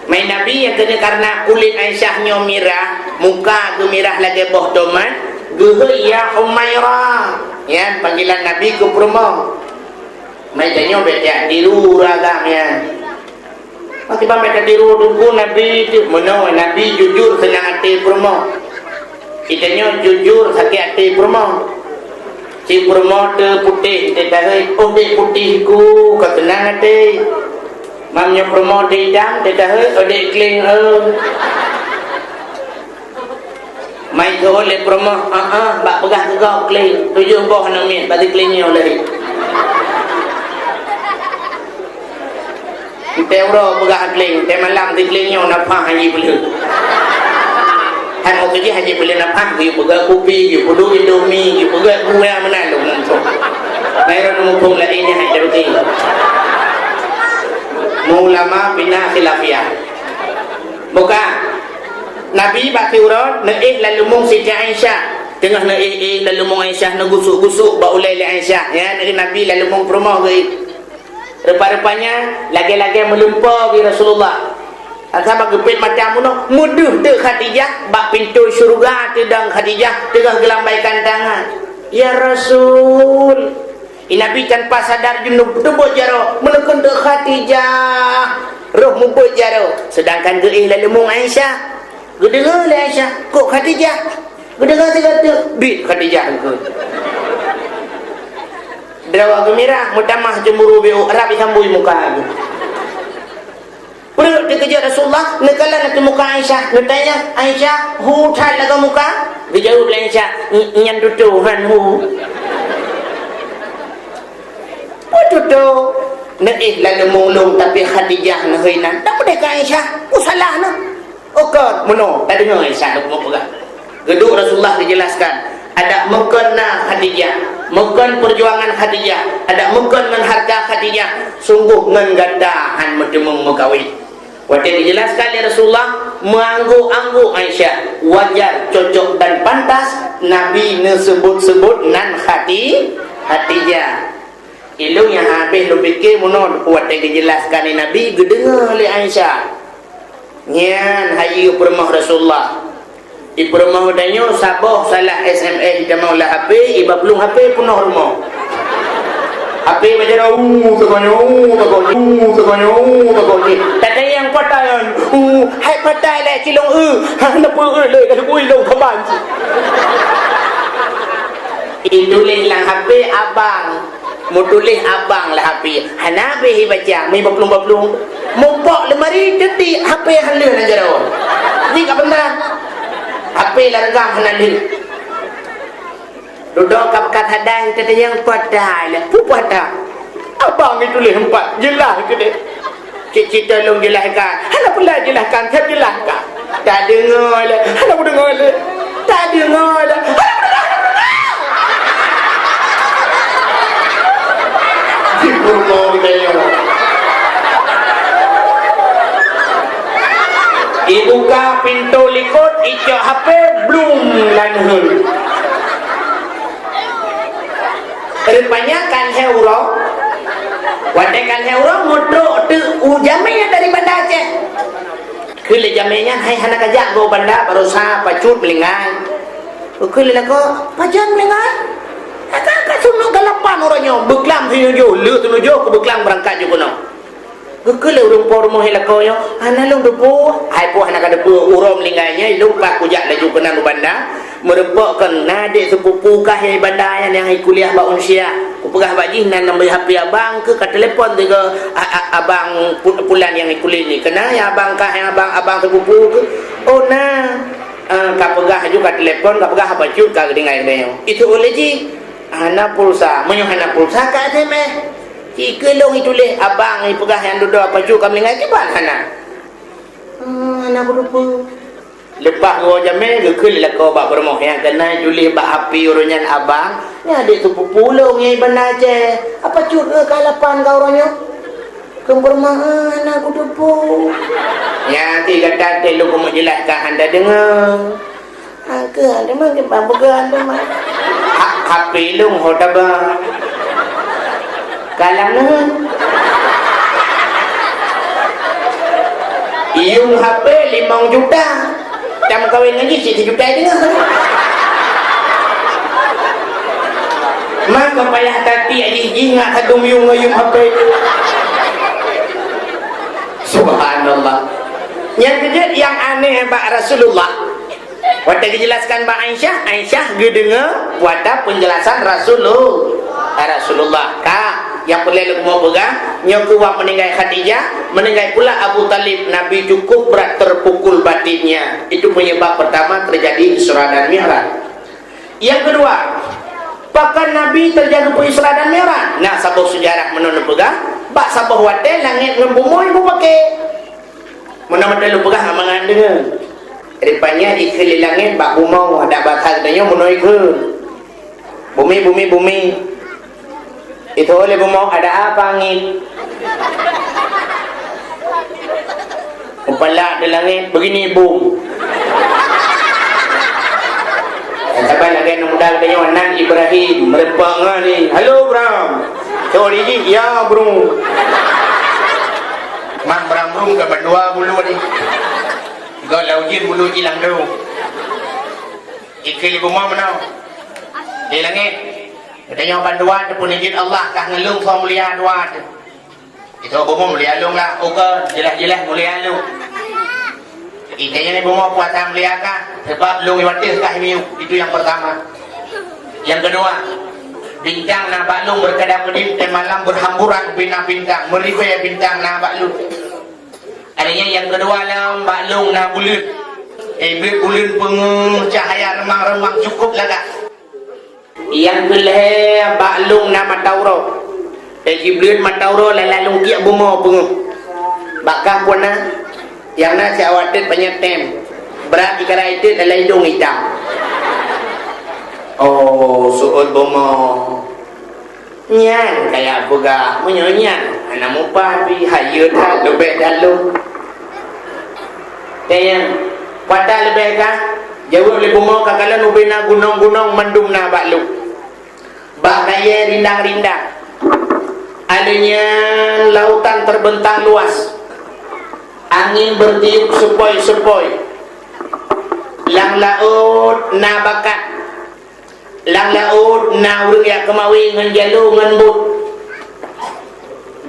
Mai Nabi nyang keuneuk karena kulét Aisyah nyoe mirah, muka geumirah lagée boh tomat, geuhôi, "Ya Humaira." Nyan panggilan Nabi keu peurumoh. Mai tanyoe bèk tiru ureuëng agam nyan. Pakriban bèk tatiru teungku Nabi teuh. Meunoe Nabi jujur seunang até peurumoh. Geutanyoe jujur sakét até peurumoh. Cit peurumoh teuh putéh teuh tahôi, "Oh, dek putéh ku, ka seunang até." Meunyoe peurumoh teuh itam teuh tahôi, "Oh, dek kleng, oh." Mai teuh lé peurumoh, "Ah, ah, bak peugah keu gob kleng, tujoh boh aneuk miet bak kleng nyoe lé." Teuh uroe peugah kleng, teuh malam kleng nyoe na paih hana peuleueh. Hai mau keujih hana peuleueh na paih, geupeugah kupi, geupeudong Indomie, geupeugah gula meunan lom nangko. Mai ron muphom laén nyan hai teruti. Ulama bina khilafiah. Buka. Nabi bak siuroe neuéh laleumeung Siti Aisyah. Teungoh neuéh-éh laleumeung Aisyah, neugusuk-gusuk bak ulée lé Aisyah. Ya, neuéh Nabi laleumeung peurumoh geuh. Rupa-rupanya lagée-lagée meulumpoe geuh Rasulullah. Asai bak geupet mata meunoe, meudeuh teuk Khadijah bak pintoe syeuruga teudong Khadijah teungoh geulambaikan tangan. "Ya Rasul." Di Nabi tanpa sadar junub teumbot jaroe, meuneukeun teuk Khadijah. Roh mubuet jaroe, seudangkan geuéh laleumeung Aisyah. Geudeungoe lé Aisyah, "Kok Khadijah?" Geudeungoe sigoe teuk, "Bit Khadijah engkeu." Darawa geumirah, meutamah cemburu beu, rab isambui muka geuh. Peureuk teukeujot Rasulullah, neukalon ateueh muka Aisyah, neutanyong, "Aisyah, hu that lagoe muka?" Geujaweueb lé Aisyah, "N-, nyan tutoe han hu." "Peue tutoe?" "Neuéh laleumeung lôn, tapi Khadijah neuhôi nan." "Tapeudeh keu Aisyah, peue salah neuh?" "Oh kon, meunoe, tadeungoe Aisyah lôn peugah." Geuduek Rasulullah geujelaskan, adak meukon na Khadijah, meukon peujuangan Khadijah, adak meukon ngon hareuta Khadijah, sunggoh ngon gata han meuteumeung meukawen. Watée geujelaskan lé Rasulullah, meuangguk-angguk Aisyah, wajar, cocok dan pantas Nabi neuseubut-seubut nan Khadi-, Khadijah. Ilôn nyang habéh lôn pike meunoe watée geujelaskan lé Nabi geudeungoe lé Aisyah. Nyan hayeue peurumoh Rasulullah. Di peurumoh tanyoe saboh salah S M S jitamong lam H P, iba plueng H P peunoh rumoh. H P baca dah, "Uh, teukonyong, uh, teukonyong, uh, teukonyong, uh, teukonyong." Tatanyong patai nyan, "Uh, hai patai lé cilong, uh, ha, kenapa, uh, lé, ka lukui lôn kaban." Ituléh lam H P abang. Meutuléh abang lam H P, hana habéh ibaca, meubaplong-baplong. Mupok leumari teuti H P han lheueh lam jaroe. Jih ka peugah, H P lam reugam hana lheueh. Dudoe ka beukat hadai, teudeungoe padahai lé. Peue padahai? Abang ituléh empat, jeulaih keudeh. Cit-cit lôn jeulahkan. Hana peue lôn jeulahkan, ka jeulahkan. Tadeungoe lé. Hana kudeungoe lé. Tadeungoe lé. Hana kudeungoe. Jipeurunoe geutanyoe. Ibuka pintoe likot, icok H P, blum, lanheun. Rupanya ka lhèe uroe, watèe ka lhèe uroe, meutrok teuk u jamèe dari Banda Aceh. Keu lé jamé nyan hai hana kajak goe banda, barosa pacut meulinggai. Keu lé lakoe, pajan meulinggai? Ka, ka, ka sunok galapan uroe nyoe, beuklam sinujoh, le sinujoh keu beuklam beurangkat ju keunoe. Geukheun lé ureuëng po rumoh lakoe nyoe, "Hana lôn teupeu." "Hai po hana ka teupeu, uroe meulinggai nyan lôn paih kujak laju keunan u banda, meureumpok keu na adék seupupu kah nyang i banda nyan nyang i kuliah bak Unsia. Kupeugah bak jih nan nambah H P abang keu ka telepon tiga a-, a-, abang pu-, pulan nyang i kuliah ni. Keunan nyang abang kah nyang abang, abang seupupu keu?" "Oh na." Ah, ka peugah laju ka telepon, ka peugah apa cut ka geutinggai nyoe. Itu uleh jih. Hana pulsa. Meunyoe hana pulsa ka S M S. Cit keu lôn ituléh abang ipeugah nyang dudoe pacut ka meulinggai kiban hana. Hmm, hana kuteupeu. Leupah geuwoe jamé geukheun lé lakoe bak peurumoh nyang keunan ituléh bak api uroe nyan abang, nyan adék seupupu lôn nyang i banda Aceh. Apa cut ngon ka lapan ka uroe nyoe? Keu peurumoh hana kuteupeu. Nyan ti gata teuh lôn keumeung jeulaih ka hana deungoe. Hangke, teuma kiban peugah teuma. Ha-, H P lôn ho taba. Kalam neuh. Iyong H P limong juta. Tameukawen ngon jih sijuta deungoe. Maka payah tatiek jih, jih ngat sadum yong ngon yong H P. Subhanallah. Nyang keujeuet nyang aneh bak Rasulullah. Watée geujelaskan bak Aisyah, Aisyah geudeungoe watée peunjelasan Rasulul-, Rasulullah. Ka, nyang peureulée lôn keumeung peugah, nyoe keuh wak meuninggai Khadijah, meuninggai pula Abu Thalib, Nabi cukup brat terpukul batinnya. Itu penyebab pertama terjadi Isra dan Mi'raj. Nyang keudua, pakon Nabi terjadi Isra dan Mi'raj? Na saboh seujarah meunan neupeugah, bak saboh watée langét ngon bumoe beupaké. Meunan meuteuleu peugah amangan deungon. Rupanya ikheun lé langét bak bumoe, adak basa geutanyoe meunoe ikheun. Bumi, bumi, bumi. Itu oleh bumoe, ada apa angin? Mupalak di langit, begini bum. Saban lagée aneuk muda geutanyoe, nan Ibrahim, meureumpok ngon ni. "Halo, Bram." Cok di jih, "Ya, Brum." Mang Bram Brum ka bandua bulu ni. Gau lau jin bulu ilang dong. Ikheun lé bumoe meunoe. Di langét. Geutanyoe bandua teupeuneuh jeuet Allah kah ngeulung soe mulia dua teuh. Itu bumoe mulia lôn lah, ukeue jeulaih-jeulaih mulia lôn. Intinya ni bumoe puasa mulia kah, sebab lôn iwateuh kah miyueb. Itu yang pertama. Yang kedua, bintang na bak lôn berkedap-kedip dan malam berhamburan bina bintang, meribèe bintang na bak lôn. Adanya yang kedua lom bak lôn na buleuen. Eh, buleuen peungeuh cahaya remang-remang cukup lagak. Nyang keu lhèe bak lôn na mata uroe. Teujibleuet mata uroe lala lôn kiek bumoe peungeuh. Bak kah pue na, nyang na siawat teut panyöt tem. Brat ikara itet lala idong itam. Oh, seuôt bumoe. Nyan kaya peugah, meunyoe nyan hana mupah pih, hayeue that, leubeh that lôn. Tanyong, "Peue ata leubeh kah?" Jaweueb lé bumoe, "Ka kalon ubé na gunong-gunong mandum na bak lôn. Bak kayèe rindang-rindang. Alèh nyan lautan terbentang luas. Angin bertiup sepoi-sepoi. Lam laôt na bakat." Lam laôt na ureueng jak keumawe ngon jalo ngon bot.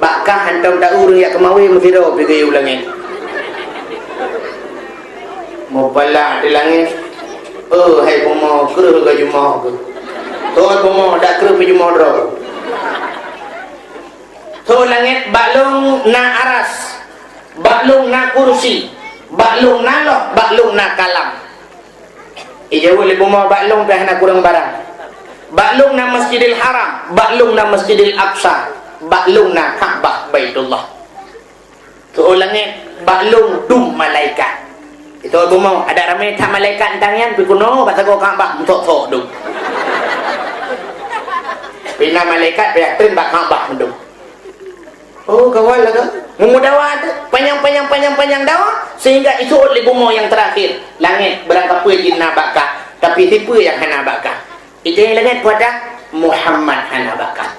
Bak kah hantom ta ureueng jak keumawe meusidroe pih geuyue u langét. Meupala di langét, "Oh, hai bumoe, kreueh geujumoe keuh. Thon bumoe, dak kreueh peujumoe droe." Thon langét, "Bak lôn na aras, bak lôn na kursi, bak lôn na loh, bak lôn na kalam." Ijaweueb lé bumoe, "Bak lôn pih hana kureueng barang. Bak lôn na Masjidil Haram, bak lôn na Masjidil Aqsa, bak lôn na Ka'bah Baitullah." Tu'oh langét, "Bak lôn dum malaikat." Itu bumoe, adak ramé that malaikat nyan, pih keunoe bak sagoe Ka'bah meusok-sok dum. Pih na malaikat pih treun bak Ka'bah mandum. Oh, kawan lah kan? Meumudawa tu, panyang-panyang, panyang-panyang dawa, sehingga isuôt lé bumoe nyang teurakhir, langét, barangkapeue jih na bak kah, tapi sipeue nyang hana bak kah. Itu nyang langét pada Muhammad hana bak kah.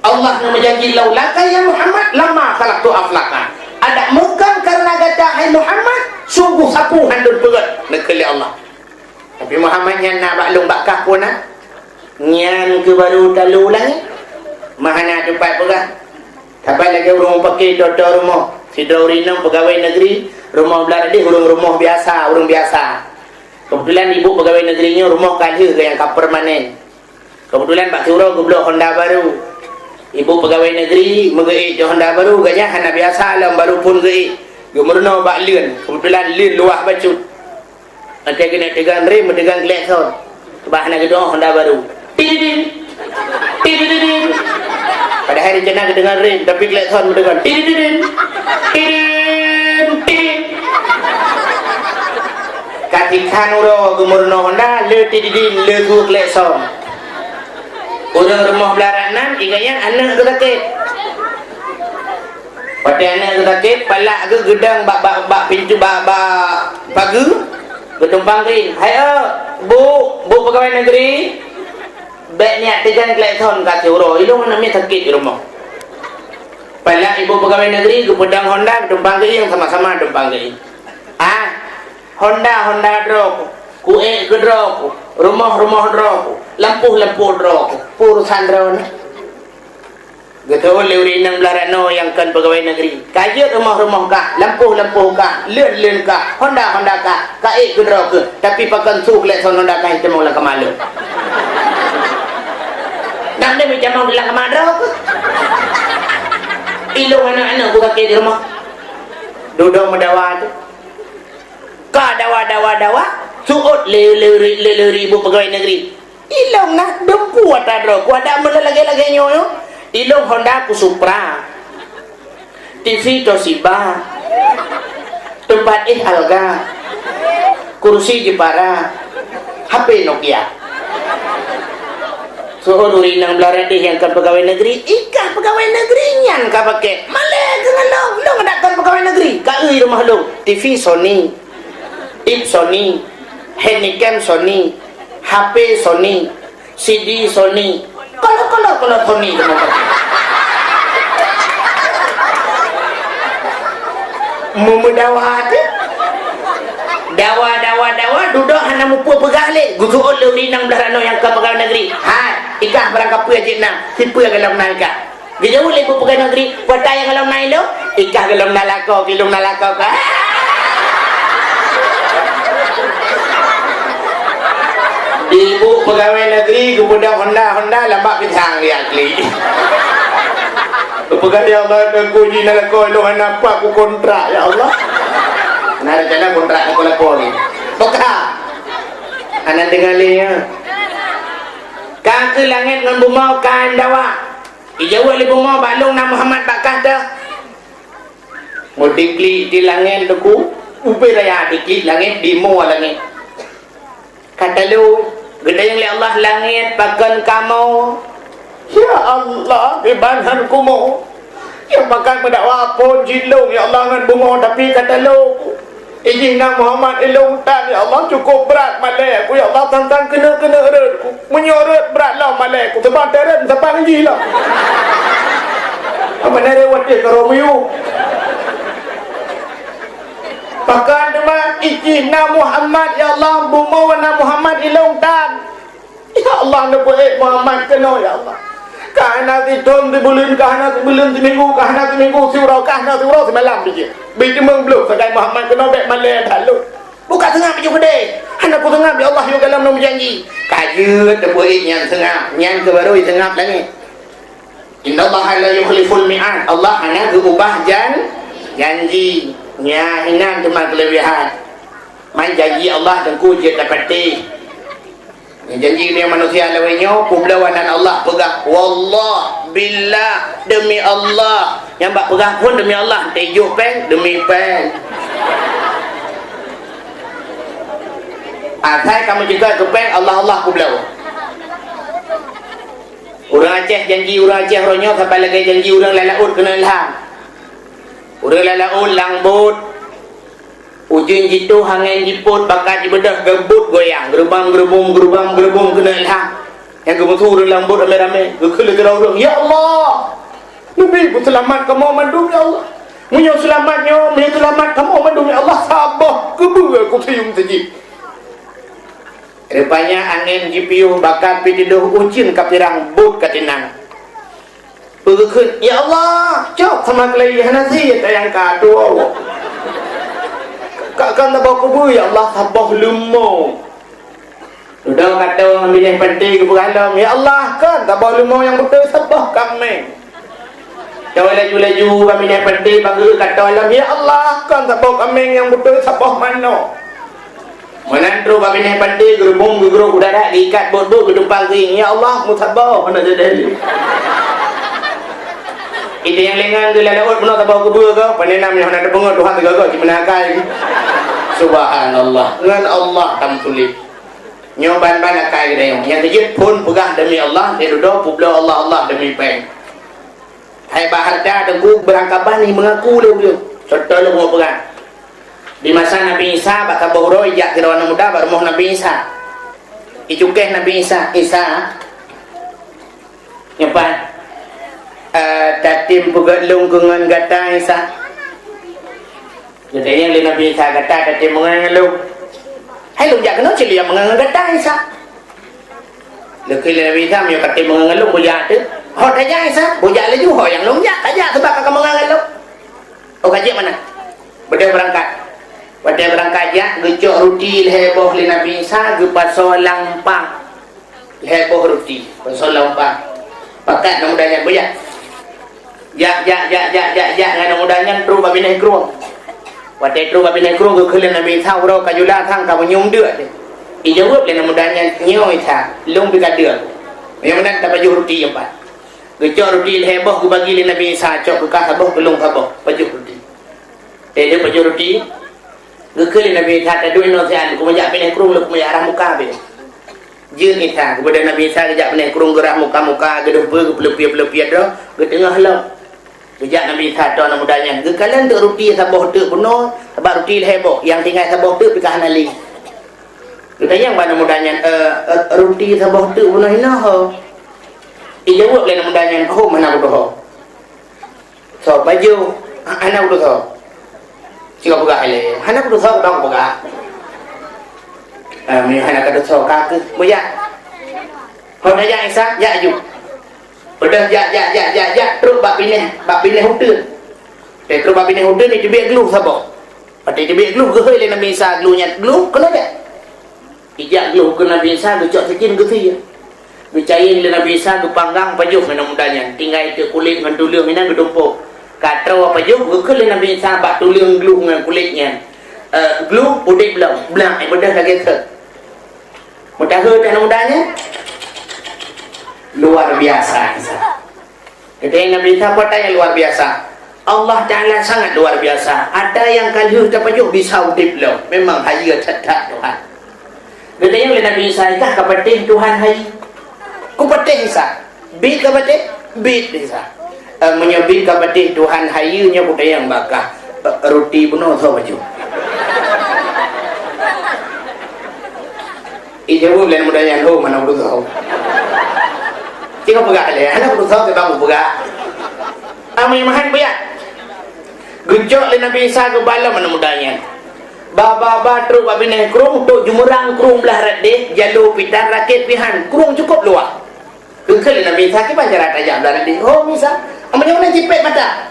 Allah nyang meujanji, "Laulaka ya Muhammad, lama khalaqtu aflaka." Adak meukan karena gata "Hai Muhammad, sungguh sapeue han lôn peugét," neukheun lé Allah. Tapi Muhammad nyan na bak lôn bak kah phon na. Nyan keuh baru talu langét. Meuhana teumpat peugah. Saban lagèe ureueng mupakè toto rumoh. Sidroe ureueng inong peugawai negeri, rumoh blah deh ureueng rumoh biasa, ureueng biasa. Keubeutulan ibu peugawai negeri nyoe rumoh ka lheueh nyang ka permanen. Keubeutulan bak siuroe geublok honda baru. Ibu peugawai negeri meugeuék cok honda baru, gobnyan hana biasa lom baru phon geuék. Geumeurunoe bak leuen, keubeutulan leuen luwah bacut. Watèe keuneuk teugang rem, meuteugang klakson. Bah na geudoe honda baru. Tididin! Tididin! Padahai rencana geuteugang rem, tapi klakson meuteugang. Tididin! Tidin! Tidin! Ka tikhan uroe geumeurunoe honda, le tididin, le su klakson. Ureueng rumoh blah nan, ingat nyan aneuk geuh sakét. Watèe aneuk geuh sakét, palak geuh geudong bak, bak, bak pintoe, bak, bak pageue, geutumpang keuieng. "Hai, eu, Bu, Bu peugawai negeri, bèk neujak teugang klakson ka siuroe. Ilôn aneuk miet sakét di rumoh." Palak ibu peugawai negeri geupeudong honda, geutumpang keuieng, sama-sama tumpang keuieng. "Ah, honda, honda droe ku, kuék keu droe ku, rumoh, rumoh droe ku, lampôh, lampôh droe ku. Peue urosan droeneuh?" Geuseuôt lé ureueng inong blah ranoe nyang kon peugawai negeri. "Ka jeuet rumoh-rumoh kah, lampôh-lampôh kah, leuen-leuen kah, honda-honda kah, ka ék keu droe keuh, tapi pakon su klakson honda kah jitamong lam kama lôn. Dang deuh jitamong lam kama droe keuh. Ilôn aneuk-aneuk ku sakét di rumoh." Dudoe meudawa teuh. Ka dawa, dawa, dawa, seuôt lé, lé, lé, lé, lé ibu peugawai negeri. Ilôn na dumpeue ata droe ku, adak meulagèe-lagèe nyoe, nyoe. Ilôn honda ku Supra. T V Toshiba. Teumpat éh Alga. Kursi Jepara. H P Nokia. Seuôt ureueng inong blah ranoe nyang kon peugawai negeri, "I kah peugawai negeri nyan ka pakèk. Malèe keuh ngon lôn, lôn adak kon peugawai negeri. Ka eu i rumoh lôn. T V Sony. Ip Sony. Handycam Sony. H P Sony. C D Sony. Kolot-kolot, kolot Sony teuma pakèk." Meumeudawa teuh. Dawa, dawa, dawa, dudoe hana mupeue peugah lé. Geuseuôt lé ureueng inong blah ranoe nyang ka peugawai negeri. "Hai, i kah barang kapeue jeuet na, sipeue golom na i kah?" Geujaweueb lé ibu peugawai negeri, "Peue ata nyang golom na ilôn?" "I kah golom na lakoe, ilôn na lakoe kah." Ibu peugawai negeri geupeudong honda-honda lam bak pisang dia klik. Geupeugah, "Ya Allah, Teungku, jih na lakoe lôn hana pat kukontrak, ya Allah." Na rencana kontrak lakoe-lakoe ni. Buka. Hana deungoe lé, ya. Ka keu langét ngon bumoe ka dawa. Ijaweueb lé bumoe, "Bak lôn na Muhammad bak kah teuh." Meudiklik di langét Teungku, ubé raya diklik langét, dimoe langét. Ka talo, geutanyong lé Allah, "Langét, pakon kamoe?" Ya Allah, kiban han kumoe. Nyang pakat meudakwa phon jilong, ya Allah, ngon bumoe, tapi ka talo. Ijih na Muhammad ilong tan, ya Allah, cukup brat malèe ku, ya Allah, tantang keuneuk-keuneuk rot ku. Meunyoe rot brat lom malèe ku, teuma teuret saban jih lom. Apa nare watèe ka romeu? Pakon teuma ijih na Muhammad, ya Allah, bumoe na Muhammad ilong tan. Ya Allah, neupeuék Muhammad keunoe, ya Allah. Ka hana sithon sibuleuen, ka hana sibuleuen siminggu, ka hana siminggu siuroe, ka hana siuroe simalam bijéh. Bit teumeung bloh sagai Muhammad keunoe bèk malèe that lôn. Buka seungab bijéh keudéh. Hana kuseungab, ya Allah, yôh gohlom lôn meujanji. Ka jeuet neupeuék nyan seungab, nyan keuh barô jiseungab langét. Innallaha la yukhliful mi'ad. Allah hana geuubah jan-, janji. Nyan inan teuma keuleubihan. Man janji Allah Teungku jeuet tapatéh. Nyan janji ngon manusia lawét nyoe, peubloe nan Allah peugah, "Wallah, billah, demi Allah." Nyang bak peugah phon demi Allah, teuh jok péng, demi péng. Asai ka meucukot keu péng, Allah, Allah peubloe. Ureueng Aceh janji, ureueng Aceh uroe nyoe saban lagèe janji ureueng lam laôt keuneuk ilham. Ureueng lam laôt lam bot, ujeuen jitôh, angèn jipôt, baka jibeudôh, geumbot goyang, geurubam, geurubum, geurubam, geurubum keuneuk ilham. Nyang geumeusu ureueng lam bot ramé-ramé, geukheun lé sidroe ureueng, "Ya Allah, neubi peuseulamat kamoe mandum, ya Allah." Meunyoe seulamat nyoe, meunyoe seulamat kamoe mandum, ya Allah, saboh keubeue kuseuyum sajieb. Rupanya angén jipiôh, baka pih tidoh, ujeuen ka pirang, bot ka tinang. Peugeukeut, "Ya Allah, cok sama keulai hana sie tayang ka tuwoe." Ka, ka saboh keubeue, ya Allah, saboh leumo. Dudoe ka toe ngon binéh panté geupeugah lom, "Ya Allah, kon saboh leumo nyang beutôi, saboh kaméng." Toe laju-laju bak binéh panté, bak geuh ka toe lom, "Ya Allah, kon saboh kaméng nyang beutôi, saboh manok." Meunan trok bak binéh panté, geurubong geugrôk u darat, geuikat bot-bot, geutumpang keuieng, "Ya Allah, meusaboh hana jadi." Itu nyang lengan geulalak ot bunoe saboh keubeue goe, pane nam nyang hana teupeungeut Tuhan teuga goe, cit meunan akai. Subhanallah, ngon Allah tameusulet. Nyoe ban-ban akai geutanyoe. Nyang keujeuet phon peugah demi Allah, di dudoe peubloe Allah, Allah demi péng. Hai bak hareuta teungku beurangkaban ni meungaku lé ulôn. Contoh lôn mau peugah. Di masa Nabi Isa bak saboh uroe ijak sidroe aneuk muda bak rumoh Nabi Isa. Icukéh Nabi Isa, "Isa, nyoe pat, eh, tatem peugét lôn keu ngon gata, Isa?" Geutanyong lé Nabi Isa, "Gata tatem meungon ngon lôn?" "Hai lôn jak keunoe cit lôn jak meungon ngon gata, Isa." Geukheun lé Nabi Isa, "Meunyoe katem meungon ngon lôn, bujak teuh." "Ho tajak, Isa?" "Bujak laju, ho nyang lôn jak, tajak sabab ka kameungon ngon lôn." "Oh, ka jeuet meunan." Beudôh beurangkat. Watée beurangkat jak, geucok ruti lhée boh lé Nabi Isa, geupasoe lam umpang. Lhée boh ruti, pasoe lam umpang. Pakat aneuk muda nyan, "Bujak." Jak, jak, jak, jak, jak, jak ngon aneuk muda nyan trok bak binéh krueng. Watée trok bak binéh krueng, geukheun lé Nabi Isa, "Uroe ka jula sang ka meunyoe deuek teuh." Ijaweueb lé aneuk muda nyan, "Nyoe Isa, lôn pih ka deuek." Meunyoe meunan tapajoh ruti nyoe pat. Geucok ruti lhée boh geubagi lé Nabi Isa, "Cok keu kah saboh, keu lôn saboh, pajoh ruti." Teuh pajoh ruti, geukheun lé Nabi Isa, "Taduek inoe siat, lôn keumeujak binéh krueng, lôn keumeujak rah muka beh." Jeuet Isa, geubeudôh Nabi Isa geujak binéh krueng, geurah muka-muka, geudumpeue, geupeuleupiet-peuleupiet droe, geuteungoh lom. Geujak Nabi Isa ateueh aneuk muda nyan, geukalon teuk ruti saboh teuk bunoe, sabab ruti lhée boh, nyang tinggai saboh teuk pih ka hana lé. Geutanyong bak aneuk muda nyan, "Eh, eh, ruti saboh teuk bunoe hinoe ho?" Ijaweueb lé aneuk muda nyan, "Hom, hana kudoh ho." "Soe pajoh?" "Ha, hana kudoh soe." Cit ka peugah ilée, "Hana kudoh soe, bang peugah." "Ah, meunyoe hana kadoh soe, ka keuh, bujak." Ho tajak Isa, jak aju. Beudôh jak, jak, jak, jak, jak, trok bak binéh, bak binéh uteuen. Teuh trok bak binéh uteuen, iteubiet glôh saboh. Watée iteubiet glôh, geuhôi lé Nabi Isa glôh nyan, "Glôh, keunoe jak." Ijak glôh keu Nabi Isa, geucok sikin geusie. Geucayeng lé Nabi Isa, geupanggang, pajoh ngon aneuk muda nyan. Tinggai teuk kulét ngon tuleueng inan geutumpôk. Ka troe pajoh, geukheun lé Nabi Isa bak tuleueng glôh ngon kulét nyan, "Eh, glôh udeb lom, blang, eh, beudôh lagée sot." Meuteumé teuh aneuk muda nyan? Luar biasa Isa. Kata Nabi Isa, "Peue nyang luar biasa?" "Allah Ta'ala sangat luar biasa. Ata nyang ka lheueh tapajoh bisa udeb lom. Memang hayeue that-that Tuhan." Geutanyong lé Nabi Isa, "Ikah ka patéh Tuhan hayeue?" "Kupatéh Isa." "Biet ka patéh?" "Biet Isa." "Eh, meunyoe biet ka patéh Tuhan hayeue, nyoe kutanyong bak kah, eh, ruti bunoe soe pajoh?" Ijaweueb lé aneuk muda nyan, "Hom, hana kudoh soe." Cit ka peugah lé, "Hana kudoh soe, bang peugah." Amai mahan buya. Geucok lé Nabi Isa geuba lom aneuk muda nyan. Ba, ba, ba trok bak binéh krueng, trok jeumeurang krueng blah rot deh, jalô pih tan, rakét pih han, krueng cukôp luwah. Geukheun lé Nabi Isa, "Kiban cara tajak blah rot deh?" "Hom Isa." "Meunyoe na jipét mata."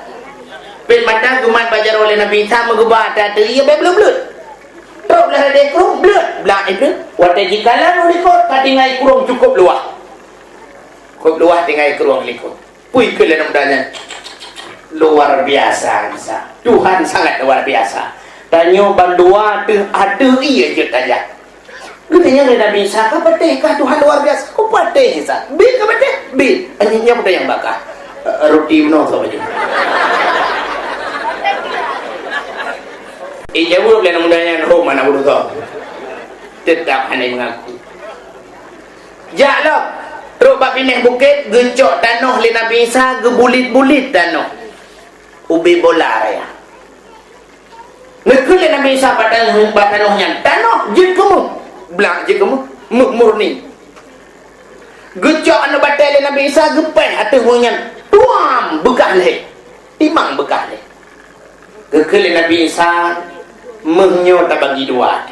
Pét mata geumat bak jaroe lé Nabi Isa, meugeuba ata ateueh ie, bèk bleuet-bleuet. Trok blah rot deh krueng, bleuet, blang ié bleuet. Watée jikalon u likot, ka tinggai krueng cukôp luwah. Cukôp luwah tinggai krueng likot. Peue kheun lé aneuk muda nyan? Luar biasa Isa. Tuhan sangat luar biasa. Tanyoe bandua teuh ateueh ie jeuet tajak. Geutanyong lé Nabi Isa, "Ka patéh kah Tuhan luar biasa?" "Kupatéh Isa." "Biet ka patéh?" "Biet." "Nyan peue nyang bak kah?" "Eh, ruti bunoe soe pajoh?" Ijaweueb lé aneuk muda nyan, "Hom, hana kudoh soe." Teutap hana meungaku. Jak lom, trok bak binéh bukét, geucok tanoh lé Nabi Isa, geubulet-bulet tanoh. Ubé bola raya. Neukheun lé Nabi Isa bak tanoh, bak tanoh nyan, "Tanoh, jeuet keu méuh." Blang jeuet keu méuh, méuh murni. Geucok aneuk batée lé Nabi Isa, geupéh ateueh ureuëng nyan. Tuam! Beukah lhée. Timang beukah lhée. Geukheun lé Nabi Isa, "Méuh nyoe tabagi dua.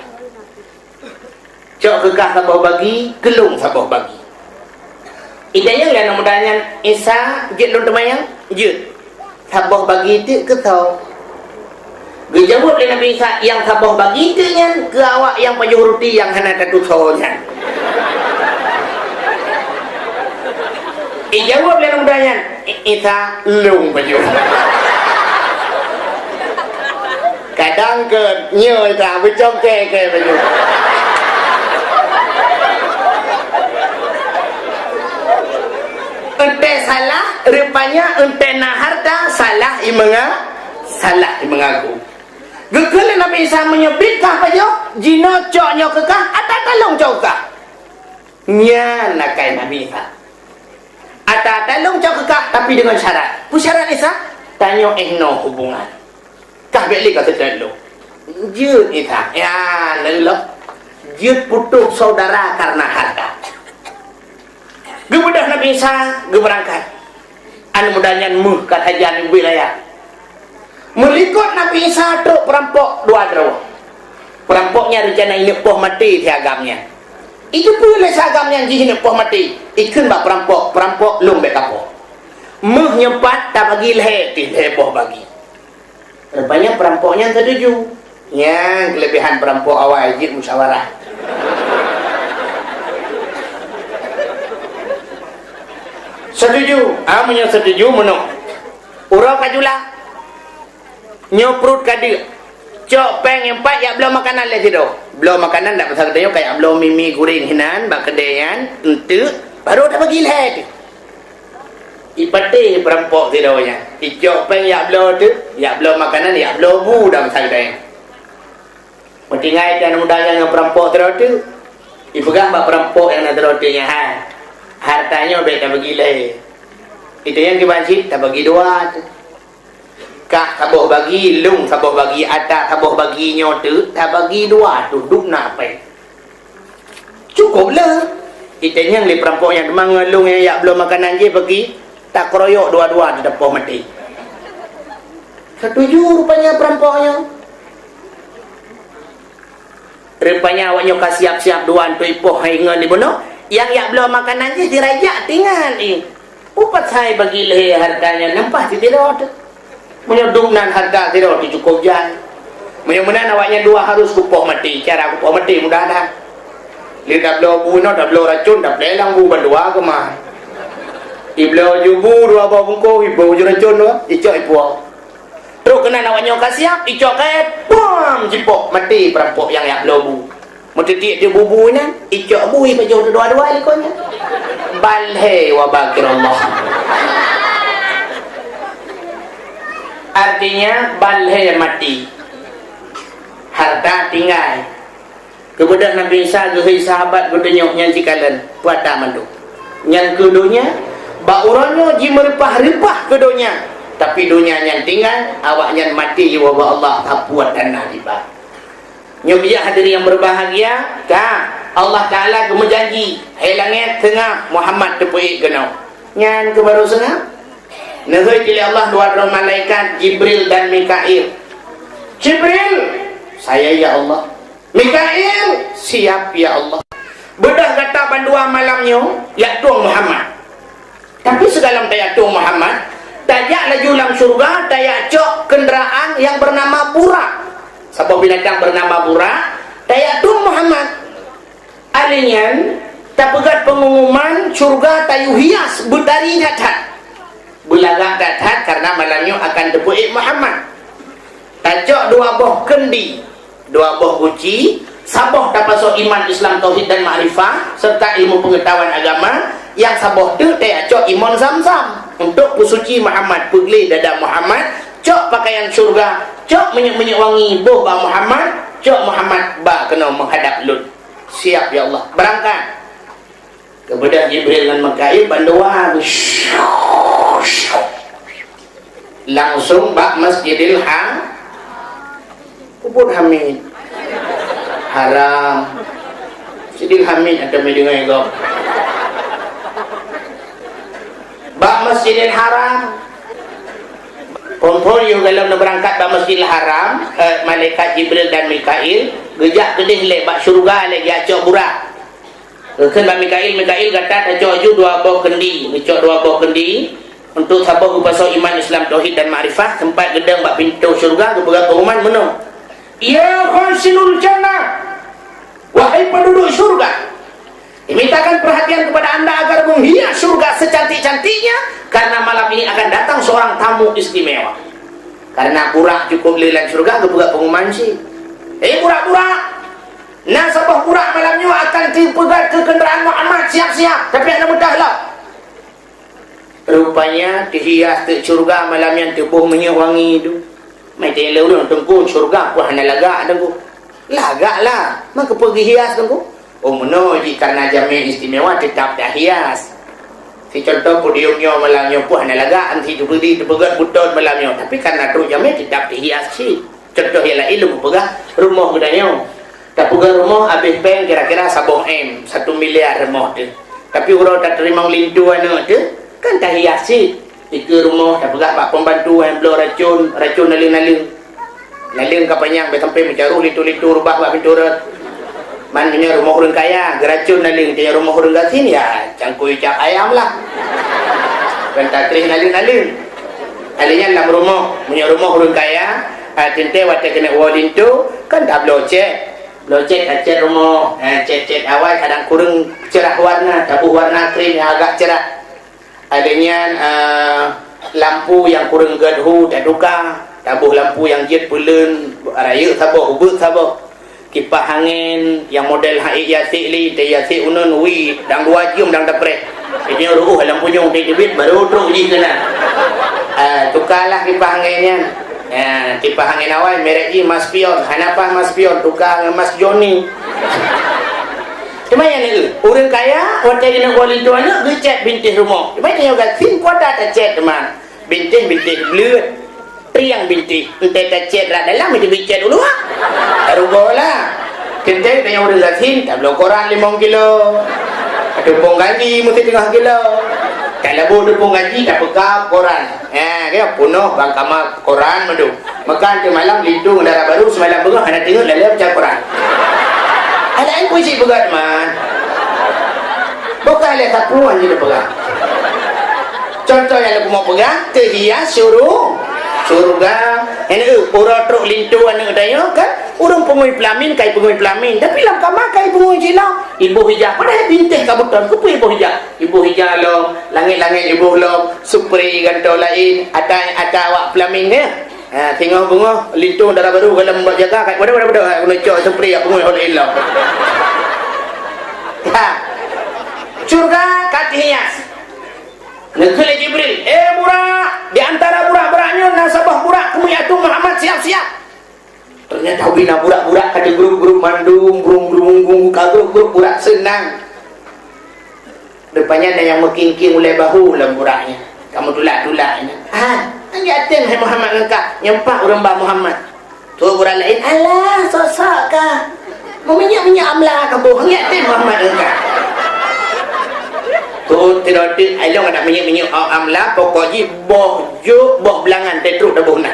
Cok keu kah saboh bagi, keu lôn saboh bagi." Itanyong lé aneuk muda nyan, "Isa, jeuet lôn teumanyong?" "Jeuet." "Saboh bagi teuk keu soe?" Geujaweueb lé Nabi Isa, "Nyang saboh bagi teuk nyan keu awak nyang pajoh ruti nyang hana tatusoe nyan." Ijaweueb lé aneuk muda nyan, "I-, Isa, lôn pajoh." Kadang keu nyoe Isa beucongke-ke pajoh. Eunteuk salah, rupanya eunteuk na harta, salah imeunga-, salah imeungaku. Geukheun lé Nabi Isa, "Meunyoe biet kah pajoh, jinoe cok nyoe keu kah, ata-ata lôn cok keu kah." Nyan lakée Nabi Isa. "Ata-ata lôn cok keu kah, tapi deungon syarat." "Peue syarat, Isa?" "Tanyoe 'oh noe hubungan. Kah bék lé kaseutôt lôn." Jeuet Isa. Ya, lôn lom. Jeuet putôh saudara karena harta. Geubeudôh Nabi Isa, geubeurangkat. Aneuk muda nyan méuh ka sajan ubé raya. Meulikot Nabi Isa trok peurampok dua droe. Peurampok nyan reuncana ineuk poh maté si agam nyan. Iteupeu lé si agam nyan jih ineuk poh maté. Ikheun bak peurampok, "Peurampok, lôn bék kapoh. Méuh nyoe pat tabagi lhée pih lhée boh bagi." Rupanya peurampok nyan setuju. Nyang keulebihan peurampok awai jeuet musyawarah. Setuju. Ah, meunyoe setuju, meunoe. Uroe ka jula. Nyoe pruet ka deuk. Cok péng nyang pat yak bloe makanan lé sidroe. Bloe makanan dak pasal geutanyoe ka yak bloe mi-mi goreng hinan bak keudée nyan, enteuk, baru tabagi lhée teuh. Ipatéh peurampok sidroe nyan. Icok péng yak bloe teuh, yak bloe makanan, yak bloe bu dak pasal geutanyoe. Meutinggai tan muda nyan ngon peurampok sidroe teuh. Ipeugah bak peurampok nyang na sidroe teuh nyan, "Hai, harta nyoe bék tabagi lhée. Itanyong kiban cit tabagi dua teuh. Kah saboh bagi, lôn saboh bagi, ata saboh bagi nyoe teuh tabagi dua teuh, dum na péng." Cukôp le. Itanyong lé peurampok nyan, "Teuma ngon lôn nyang yak bloe makanan jih bagi, takeroyok dua-dua teuh tapoh maté." Setuju rupanya peurampok nyoe. Rupanya awak nyoe ka siap-siap dua untuk ipoh hai ngon ibunoe. Nyang yak bloe makanan jih dirajak tinggai. Upat sai bagi lhée harta nyan, nyan paih sidroe teuh. Meunyoe dum nan harta sidroe teuh cukôp jai. Meunyoe meunan awak nyan dua harus kupoh maté, cara kupoh maté mudah that. Lé tabloe bu inoe, tabloe racôn, taplé lam bu bandua keumah. Ibloe ju bu dua boh bungkôh, iboh ju racôn dua, icok ipuwoe. Trok keunan awak nyoe ka siap, icok kayée, pam, jipoh, maté peurampok nyang yak bloe bu. Meutitiek di bubu nyan, icok bui pajoh dua-dua likot nyan. Ban lhée wa bakirallah. Artinya, ban lhée maté. Harta tinggai. Keubeudôh Nabi Isa geuhôi sahabat geutunyok nyan sikalon, peue ata mandum. Nyan keuh donya, bak uroe nyoe jimeureupah-reupah keu donya, tapi donya nyan tinggai, awaknyan maté jiwoe bak Allah, sapeue tan na diba. Nyoe biya hadirin yang berbahagia, ka Allah Taala geumeujanji, hai langét, teungoh Muhammad teupeuék keunoe. Nyan keuh barô seungoh. Neuhôi lé Allah dua droe malaikat, Jibril dan Mikail. Jibril, "Saya, ya Allah." "Mikail, siap, ya Allah." Beudôh gata bandua malam nyoe, yak tueng Muhammad. Tapi sigohlom tayak tueng Muhammad, tajak laju lam syeuruga, tayak cok kendaraan nyang beunama Burak. Saboh binatang beunama Burak, tayak tueng Muhammad. Alèh nyan, tapeugét peungumuman syeuruga tayue hias beutari that-that. Beulagak that-that kareuna malam nyoe akan teupeuék Muhammad. Tacok dua boh keundi, dua boh guci, saboh tapasoe iman, Islam, tauhid dan makrifah, serta ilmu pengetahuan agama, nyang saboh teuk tacok imon Zamzam untuk peusuci Muhammad, peugleh dada Muhammad, cok pakaian syeuruga, cok minyeuk-minyeuk wangi, boh bak Muhammad, cok Muhammad ba keunoe meuhadab lôn. Siap, ya Allah. Beurangkat. Keubeudôh Jibril ngon Mikail bandua. Langsung bak Masjidil Ha-, Kubur Hamid. Haram. Masjidil Hamid ada mai deungoe gob. Bak Masjidil Haram. Phôn-phôn Yoh gohlom neubeurangkat bak Masjidil Haram, eh, malaikat Jibril dan Mikail geujak keudeh lé bak syeuruga lé geujak cok Burak. Geukheun bak Mikail, "Mikail, gata tacok aju dua boh keundi." Geucok dua boh keundi untuk saboh geupasoe iman, Islam, tauhid dan makrifah, teumpat geudong bak pintoe syeuruga geupeugah pengumuman meunoe, "Ya khazinul jannah, wahai penduduk syurga, dimintakan perhatian kepada anda agar menghias syurga secantik-cantiknya, karena malam ini akan datang seorang tamu istimewa." Karena Burak cukup le lam syurga, geupeugah pengumuman cit, "Eh, Burak, Burak! Na saboh Burak malam nyoe akan tipeugah keu kenderaan Muhammad, siap-siap, tapi hana meudah lah." Rupanya teuhias teuk syeuruga malam nyan, teuboh minyeuk wangi tu. Meuteuleu ureuëng, "Teungku, syeuruga peue hana lagak, Teungku?" "Lagak lah, meukeue peue geuhias, Teungku?" "Oh, meunoe jih, karena jamé istimewa teutap tahias. Sicontoh podium nyoe malam nyoe peue hana lagak, anti teupeudi teupeugét butôn malam nyoe, tapi karena trok jamé teutap teuhias cit." Contoh nyang laén lôn peugah, rumoh geutanyoe. Tapeugah rumoh habéh péng kira-kira saboh M, satu miliar rumoh teuh. Tapi uroe tateurimong linto aneuk teuh, kan tahias cit. Dikeue rumoh tapeugah bak pembantu nyang bloe racun, racun naleueng-naleueng. Naleueng ka panyang bèk sampai meucaroh linto-linto reubah bak pintoe rot. Man meunyoe rumoh ureuëng kaya, geuracun naleueng, meunyoe rumoh ureuëng gasien, ya cangkôi cap ayam lah. Ban takreh naleueng-naleueng. Alèh nyan lam rumoh, meunyoe rumoh ureuëng kaya, ah, teuntèe watèe keuneuk woe linto, kan tabloe cèt. Bloe cèt, ah, cèt rumoh, eh, cèt-cèt awai kadang kureueng cerah warna, taboh warna krim nyang agak cerah. Alèh nyan, eh, lampu nyang kureueng gèt hu tatuka, taboh lampu nyang jeuet peuleuen, rayeuk saboh, ubeut saboh. Kipah angén nyang model haiek yasek lé, teuh yasek uneun, wi, dang dua jeuem dang tapreh. Nyoe ruôh lam punyueng teubiet, baru trok jih keunan. Ah, tukalah kipah angén nyan. Ah, kipah angén awai merek jih Mas Pion. Hana paih Mas Pion, tuka ngon Mas Joni. Teuma nyan, ureuëng kaya, watèe jinoe linto aneuk, geucèt bintéh rumoh. Teuma nyoe gasien kuat that tacèt teuma. Bintéh-bintéh bleuet. Triang bintéh, entah tacèt rot dalam, itu bicèt u luwa. Rugoe lah. Teuntèe tanyoe ureuëng gasien, tabloe koran limong kilo. Teupông gaji meusti teungoh kilo. Talabu teupông gaji, tapeuka koran. Ha, kaya punoh bang kama koran madu. Makan teuh malam, linto dara barô, seumalam beungoh hana teungeut lalée baca koran. Ada yang puisi peugah teuma. Bukan lé sapeue nyang peugah. Contoh nyang lôn peugah, teuhias syuru-, syeuruga. Nyan, eh, uroe trok linto aneuk tanyoe kan, ureuëng peungui peulamin, kai peungui peulamin, tapi lam kama kai peungui cit lom. Iboh ija, padahai bintéh ka beuton, keupeue iboh ija? Iboh ija lom, langét-langét iboh lom, supri gantoe laén, ata, ata awak peulamin nyan. Ha, singoh beungoh, linto dara barô gohlom bak jaga, kai waduh, waduh, waduh, ha, keuneuk cok supri, ya, peungui oleh lom. Ha. Syeuruga ka teuhias. Neukheun lé Jibril, "Eh, burak! Di antara burak-burak nyoe na saboh burak keumeung ateueh Muhammad, siap-siap!" Ternyata ubé na burak-burak ka teugrup-grup mandum, brung-brung-brung, ka grup-grup burak seunang. Rupanya na nyang meukingking ulée bahu lam burak nyan. Ka meutulak-tulak nyan. "Ah, ngieng ateueh hai Muhammad ngon kah, nyoe pat ureuëng ba Muhammad." Tuh burak laén, "Alah, sok-sok kah. Meuminyeuk-minyeuk amla kaboh, ngieng ateueh Muhammad ngon kah." Tuh tiroe teuk, "Ai lôn adak minyeuk-minyeuk amla, pokok jih boh jôk, boh beulangan teutrok taboh na."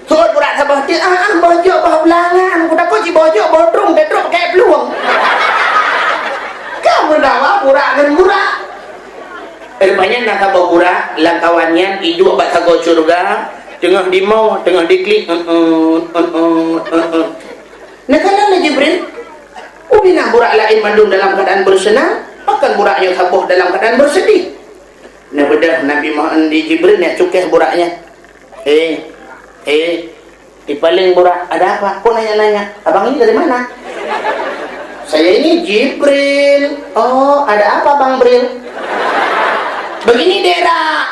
Sot burak saboh teuk, "Ah, ah, boh jôk, boh beulangan. Kutakot cit boh jôk, boh trueng, teutrok pakai plueng." Ka meudawa burak ngon burak. Rupanya na saboh burak, lam kawan nyan, iduek bak sagoe syeuruga, teungoh dimoe, teungoh diklik, "Eh, eh, eh, eh, eh, eh." Neukalon lé Jibril, ubé na burak laén mandum dalam keuadaan beuseunang, pakon burak nyoe saboh dalam keuadaan beuseudeh. Neubeudôh Nabi Muhammad di Jibril nyang cukéh burak nyan. "Eh, eh, di paléng burak, ada apa? Kok nanya-nanya? Abang ini dari mana?" "Saya ini Jibril." "Oh, ada apa, Bang Bril?" "Begini, Dera."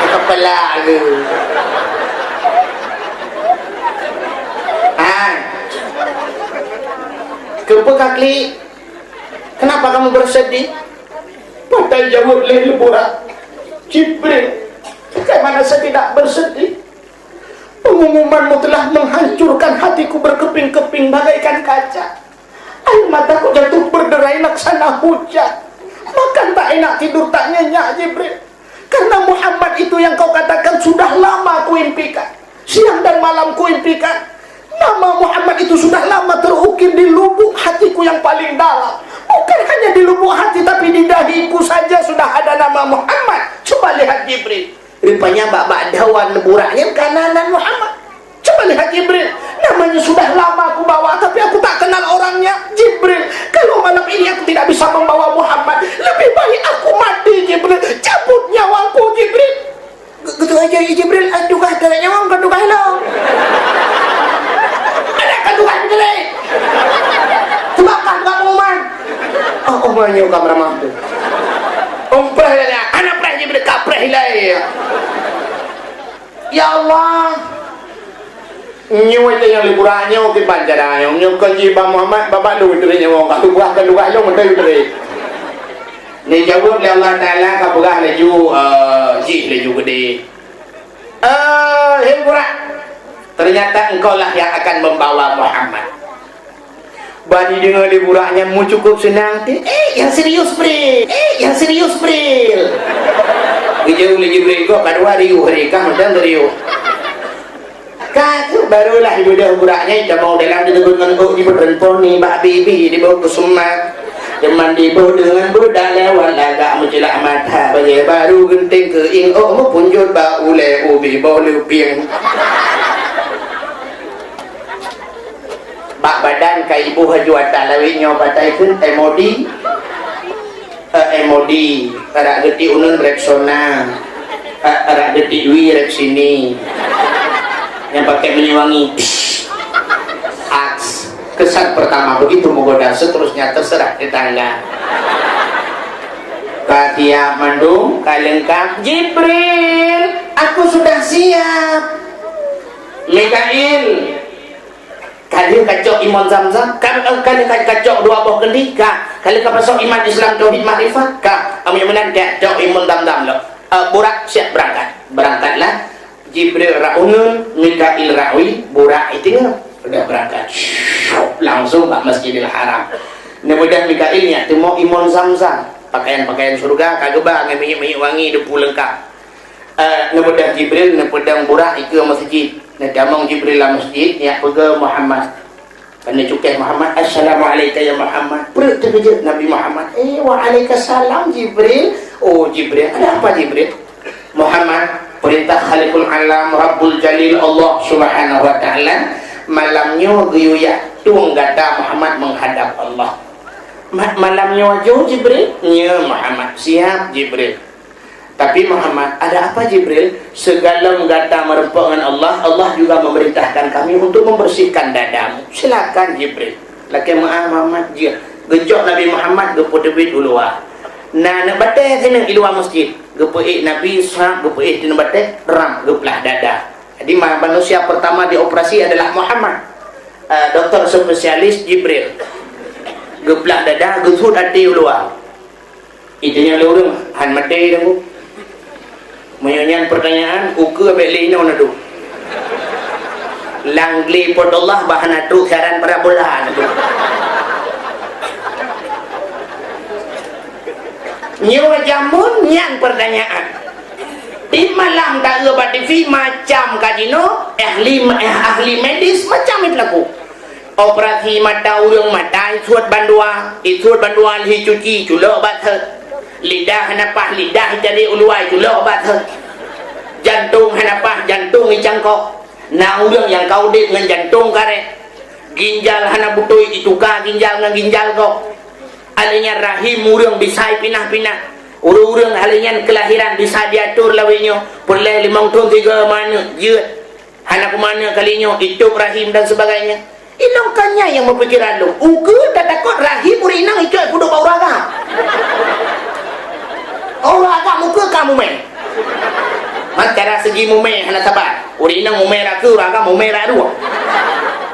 Kepala lu. "Hai. Keupeue ka klik? Kenapa kamu bersedih?" Patai jaweueb lé burak, "Jibril, bagaimana saya tidak bersedih? Pengumumanmu telah menghancurkan hatiku berkeping-keping bagaikan kaca. Air mataku jatuh berderai laksana hujan. Makan tak enak, tidur tak nyenyak, Jibril. Karena Muhammad itu yang kau katakan sudah lama ku impikan. Siang dan malam kuimpikan. Nama Muhammad itu sudah lama terukir di lubuk hatiku yang paling dalam. Bukan hanya di lubuk hati, tapi di dahiku saja sudah ada nama Muhammad. Cuba lihat Jibril. Rupanya bak-bak dawan burak nyan ka na nan Muhammad. Cuba lihat Jibril. Namanya sudah lama aku bawa, tapi aku tak kenal orangnya. Jibril, kalau malam ini aku tidak bisa membawa Muhammad, lebih baik aku mati, Jibril. Cabut nyawaku, Jibril. Geutuh aja Jibril, "Ah, tugaih keu nyawong, ka tugaih lom." Ada ka tugaih Jibril. Teumakah tugaih pengumuman. Oh, oh, meunyoe ka meuramah tu. Umpah ya, anak preh Jibril, ka preh ilai. Ya Allah. Nyoe teuh nyang liburan nyoe kiban cara nyoe. Nyoe kon jiba Muhammad, babah lôn teuh nyawong, ka tugaih, ka tugaih lom, meutai teuh. Dijaweueb lé Allah Taala, ka peugah laju, eh, jih laju geude. "Eh, hei burak, ternyata engkau lah yang akan membawa Muhammad." Ban jideungoe lé burak nyan meucukup seunang teuh. "Eh, nyang serius, Bril. Eh, nyang serius, Bril." Geujaweueb lé Jibril, "Kok ka dua riuh hari kah mantong geuriuh." Ka tu barulah ibeudôh burak nyan, tamong dalam teungeut ngon ôk jibeureumpon nibak bibih diboh keu sumat. Teuma diboh deungon budak lewat lagak meucilak mata, bajée baru geunteng keuieng ôk meupunjot bak ulée ubé boh leupieng. Bak badan ka iboh aju ata lawét nyoe batai kheun M O D. Eh, M O D, arak geuti uneun Rexona, eh, arak geuti wi Rexini. Nyang pakai minyeuk wangi. Aks. Kesan pertama begitu menggoda, seterusnya terserah tetangga. Ka siap mandum, ka lengkap. Jibril, aku sudah siap. Mikail, ka lheueh kacok imon Zamzam, ka, ka lheueh ka, kacok dua boh kendi, ka, ka lheueh kapasok iman Islam tauhid makrifat, ka, amun meunan kacok imon Zamzam lom. Eh, burak siap berangkat. Berangkatlah. Jibril rak uneun, Mikail rak wi, burak itingeue. Udah berangkat. Langsung bak Masjidil Haram. Neubeudôh Mikail nyak teumo imon Zamzam. Pakaian-pakaian syurga ka geuba ngon minyeuk-minyeuk wangi depu leungkap. Eh, neubeudôh Jibril, neupeudong burak ikeue masjid. Neutamong Jibril lam masjid, nyak peugah Muhammad. Kan neucukéh Muhammad, "Assalamu'alaika ya Muhammad." Peureuk teukeujot Nabi Muhammad. "Eh, waalaikumsalam Jibril." "Oh, Jibril, ada apa Jibril?" "Muhammad, perintah Khaliqul Alam, Rabbul Jalil, Allah Subhanahu wa Ta'ala, malam nyoe geuyue yak tueng gata Muhammad menghadap Allah." "Ma-, malam nyoe ajoe Jibril?" "Nyo Muhammad." "Siap Jibril." "Tapi Muhammad, ada apa Jibril?" "Segalom gata meureumpok ngon Allah, Allah juga memerintahkan kami untuk membersihkan dadamu. Silakan Jibril." Lakée meu'ah Muhammad jeuet. Geucok Nabi Muhammad geupeuteubiet u luwa. Na aneuk batée sineuk di luwa masjid. Geupeuék Nabi, sab geupeuék sineuk batée, ram geuplah dada. Jadi ma-, manusia pertama dioperasi adalah Muhammad. Eh, doktor spesialis Jibril. Geuplah dada, geusuet até u luwa. Itu nyang lé ureuëng han maté dah, Bu. Meunyoe nyan pertanyaan, ukeue abéh lé inoe na duek. Lam glé Po teu Allah bah hana trok siaran parabola na duek. Nyoe jameun nyan pertanyaan. Di malam taeu bak T V macam ka jinoe, ahli, eh, ahli medis macam itu laku. Operasi mata ureuëng, mata isuet bandua, isuet bandua lheueh cuci, culok bak thot. Lidah hana paih, lidah icari u luwa, culok bak thot. Jantong hana paih, jantong icangkok. Na ureuëng nyang ka udeb ngon jantong karét. Ginjal hana beutôi, ituka ginjal ngon ginjal gob. Alheuh nyan rahim ureuëng bisa ipinah-pinah. Ureuëng-ureuëng alheuh nyan keulahiran bisa diatur lawét nyoe, peureulée limong thon sigoe meuaneuk jeuet. Hana peumana kali nyoe, itôb rahim dan sebagainya. Ilong ka nyan nyang meupikiran lôn. Ukeue tatakot rahim ureuëng inong icok peuduek bak ureuëng agam. Ureuëng agam ukeue ka mumé. Man cara segi mumé hana saban. Ureuëng inong mumé raku, ureuëng agam mumé raduek.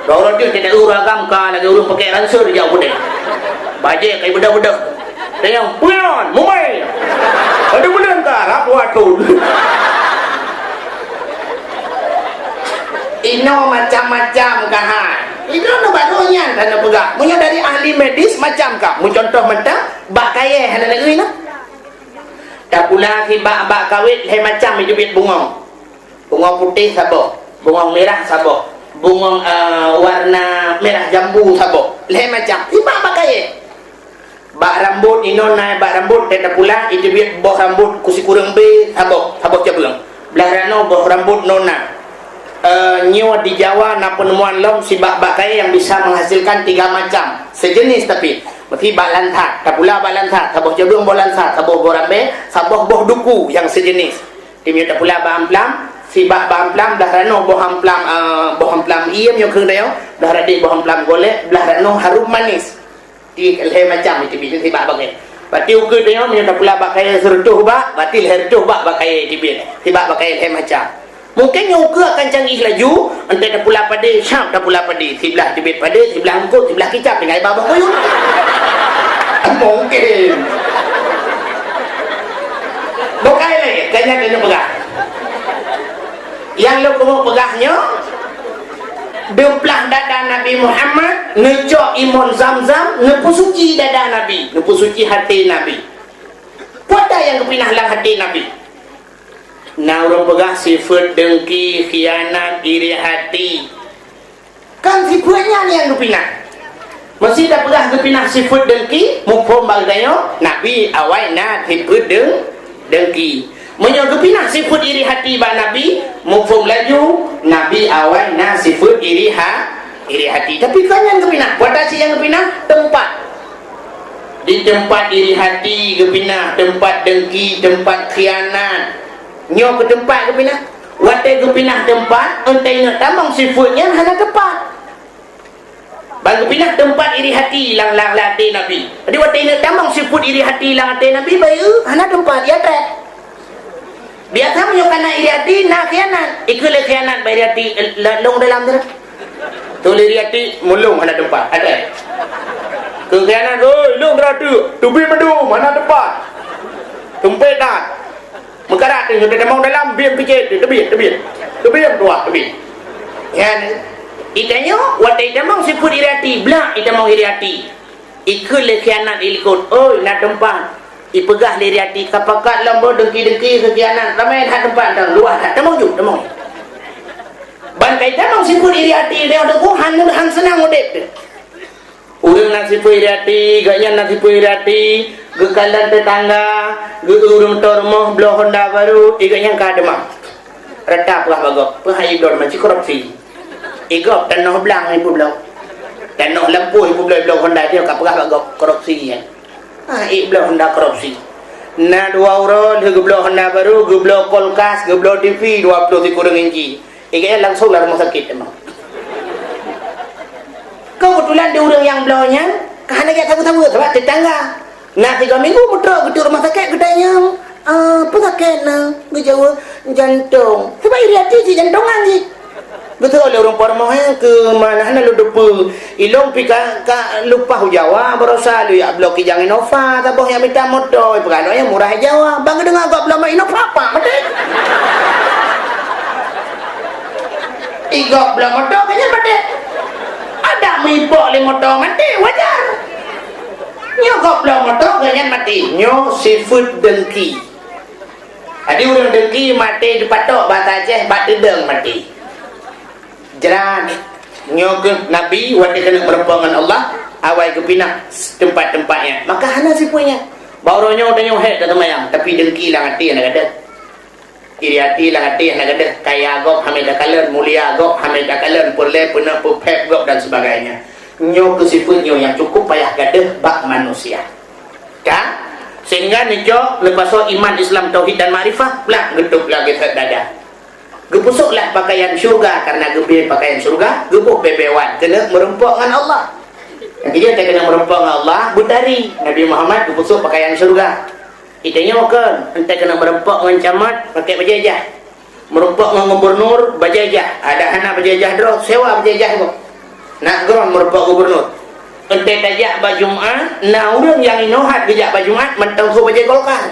Dua ureuëng tu tidak ureuëng agam ka lagée ureuëng pakai ransel jak udeb. Bajée kai beudôh-beudôh. Tanyong, "Peue nyan? Mumai?" Ada buleuen ka, rapuh atôn. Inoe macam-macam ka hai. Inoe na baru nyan hana peugah. Meunyoe dari ahli medis macam ka. Meucontoh mantong, bak kayée hana neugui na. Tapula sibak bak kawét lhée macam jeubiet bungong. Bungong putéh saboh, bungong mirah saboh, bungong, eh, warna mirah jambu saboh. Lhèe macam. Sibak bak kayèe. Bak rambôt inoe na, bak rambôt teuh tapula, iteubiet boh rambôt ku sikureueng bé saboh, saboh cabeueng. Blah ranoe boh rambôt noe na. Eh, nyoe di Jawa na peuneumoan lom sibak bak kayèe nyang bisa menghasilkan tiga macam, sejenis tapi. Meusti bak lansat, tapula bak lansat, saboh cabeueng boh lansat, saboh boh rambé, saboh boh duku nyang sejenis. Teuma tapula bak amplam, sibak bak amplam, blah ranoe boh amplam, eh, boh amplam iem nyoe keuh dayoe, blah radeh boh amplam golek, blah ranoe harum manis. Di lhèe macam itu bit sibak bak kayèe. Bati ukeue tanyoe meunyoe tapula bak kayèe seureutôh bak, bati lhèe reutôh bak bak kayèe itu bit. Sibak bak kayèe lhèe macam. Mungken nyoe ukeue akan canggih laju, entah tapula padé, syam tapula padé, siblah teubiet padé, siblah eungkôt, siblah kicap, tinggai bak boh kuyup. Mungken. Bukai lé, kayèe tanyoe peugah. Nyang lôn keumeung peugah nyoe, Deuplah dada Nabi Muhammad, neucok imon Zamzam, neupeusuci dada Nabi, neupeusuci até Nabi. Peue ata nyang geupinah lam até Nabi? Na ureuëng peugah sifeuet deungki, khianat, iri hati. Kan sifeuet nyan nyang geupinah. Meuseuti tapeugah geupinah sifeuet deungki, muphom bak geutanyoe, Nabi awai na sifeuet deung-, deungki. Meunyoe geupinah sifeuet iri hati bak Nabi, muphom laju, Nabi awai na sifeuet iri ha-, iri hati. Tapi kon nyan geupinah, peue ata cit nyang geupinah? Teumpat. Di teumpat iri hati geupinah, teumpat deungki, teumpat khianat. Nyoe keu teumpat geupinah. Watèe geupinah teumpat, eunteuk ingat tamong sifeuet nyan hana teumpat. Ban geupinah teumpat iri hati lam, lam, lam até Nabi. Jadi, watèe ingat tamong sifeuet iri hati lam até Nabi, bayeue hana teumpat, ya treb. Biasa meunyoe kana iri hati, na khianat. Ikeu lé khianat bak iri hati, eh, la-, lôn dalam tu. Tu lé iri hati, mulông hana teumpat, ada. Keu khianat, oi, lôn teurateu, teubiet mandum, hana teumpat. Tumpet that. Meukarat tu, sudah tamong dalam, biem picet tu, teubiet, teubiet. Teubiet tuah, teubiet. Nyan, itanyoe, watèe itamong sifeuet iri hati, blak itamong iri hati. Ikheun lé khianat ilikot, oi, na teumpat. Ipeugah lé iri hati, ka pakat lom boh deungki-deungki keu khianat, ramé that teumpat, luwah that, tamong ju, tamong. Ban ka itamong sifeuet iri hati, lé teungku, han, han seunang udép teuh. Ureuëng na sifeuet iri hati, gobnyan na sifeuet iri hati, geukalon teutangga, geu ureuëng teurimong bloe honda barô, i gobnyan ka deumam. Rata peugah bak gob, peue hai bloe deumam, ci korupsi. I gob tanoh blang ipeubloe. Tanoh lampôh ipeubloe, bloe honda, dia ka peugah bak gob, korupsi nyan. Ah, i bloe honda korupsi. Na dua uroe lheueh geubloe honda barô, geubloe kulkas, geubloe T V, dua ploh sikureueng inci. Ikheun langsong lam rumoh sakét teuma. Keubeutulan di ureuëng nyang bloe nyan, ka hana jak saweue-saweue, sabab teutangga. Na sigoe minggu meutrok geuduek rumoh sakét, geutanyong, "Ah, peue sakét na?" Geujaweueb, "Jantong." Sabab iri hati cit jantongan jih. Geutanyong lé ureuëng po rumoh, "Eh, keu ma na hana lôn teupeue?" Ilôn pih ka, ka lumpah u Jawa, baroesa lôn jak bloe Kijang Innova, saboh nyang mita moto, ipeugah lôn nyang murah Jawa. Ban geudeungoe gob bloe Innova, pak maté. I gob bloe moto, gobnyan maté. Adak meuipok lé moto maté, wajar. Nyoe gob bloe moto, gobnyan maté. Nyoe sifeuet deungki. Jadi ureuëng deungki maté dipatok, basa Aceh, bak teudong maté. Jrat. Nyoe keuh Nabi watée keuneuk meurumpok ngon Allah, awai geupinah teumpat-teumpat nyan. Maka hana sifeuet nyan. Bak uroe nyoe tanyoe hék taseumayang, tapi deungki lam até hana gadôh. Iri até lam até hana gadôh. Kaya gob hana takalon, mulia gob hana takalon, peureulée peunoh peuphét gob dan sebagainya. Nyoe keuh sifeuet nyoe nyang cukup payah gadôh bak manusia. Ka? Sehingga neucok, neupasoe iman, Islam, tauhid dan makrifah, plak geutôb lagée that dada. Geupeusôk lah pakaian syeuruga, kareuna geubri pakaian syeuruga, geuboh bée-bée wan keuneuk meurumpok ngon Allah. Nyang keujeuet keuneuk meurumpok ngon Allah, beutari. Nabi Muhammad geupeusôk pakaian syeuruga. Geutanyoe kon, enteuk keuneuk meurumpok ngon camat, pakai bajée jah. Meurumpok ngon gubernur, bajée jah. Ada hana bajée jah droe, sewa bajée jah gob. Nak gob meurumpok gubernur. Enteuk tajak bak Jumat, na ureuëng nyang inoe hat geujak bak Jumat, mantong sôk bajée Golkar.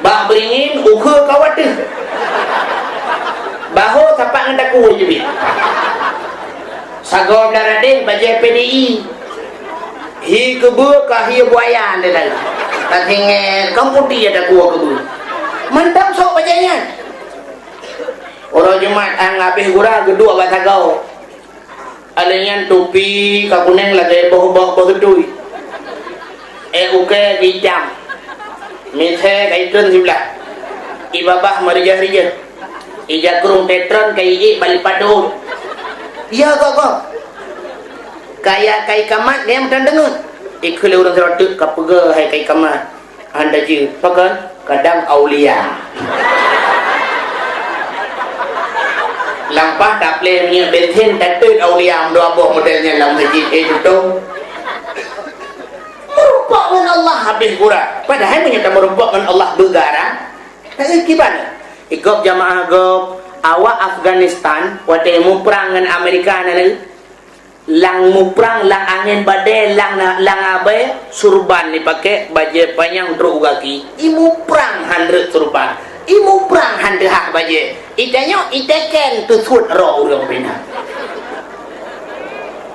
Bak Beringin, ukeue ka wateuh. Bahô sapat ngon takue jeuet. Sagoe blah radeh, bajée P D I. Hi keubeue ka hi buaya ndai lalu. Ka tinggai, ka putih ada gua keubeue. Mantong sôk bajée nyan. Uroe Jumat han habéh gura geuduek bak sagoe. Alèh nyan tupi ka kunèng lagèe boh-boh boh seutui. Eh, ukèe geuitam. Misè ka itreun siblah. Ibabah meurijah-rijah. Ijakrong tetreun ka iék bak lipat deuh. Iya, gob-gob. Kaya ka ikamat, dia meutan deungon. Ikheun lé ureueng sidroe teuk ka peugah hai ka ikamat. Hana jeuet, pakon? Kadang aulia. Lam paih taplè minyeuk bensin, tateuet aulia meudua boh model nyan lam meuseujid, eh, tutong. Meurumpok ngon Allah habéh gura. Padahai meunyoe tameurumpok ngon Allah beugara, eh, kiban. Igob jamaah gob, awak Afghanistan, watèe muprang ngon Amerika na lé. Lam muprang, lam angén badai, lam na-, lam abée, surban jipakè, bajée panyang trok u gaki. Imuprang han rhot surban. Imuprang han teuhah bajée. Itanyong iteken teusuet roh ureueng pih na.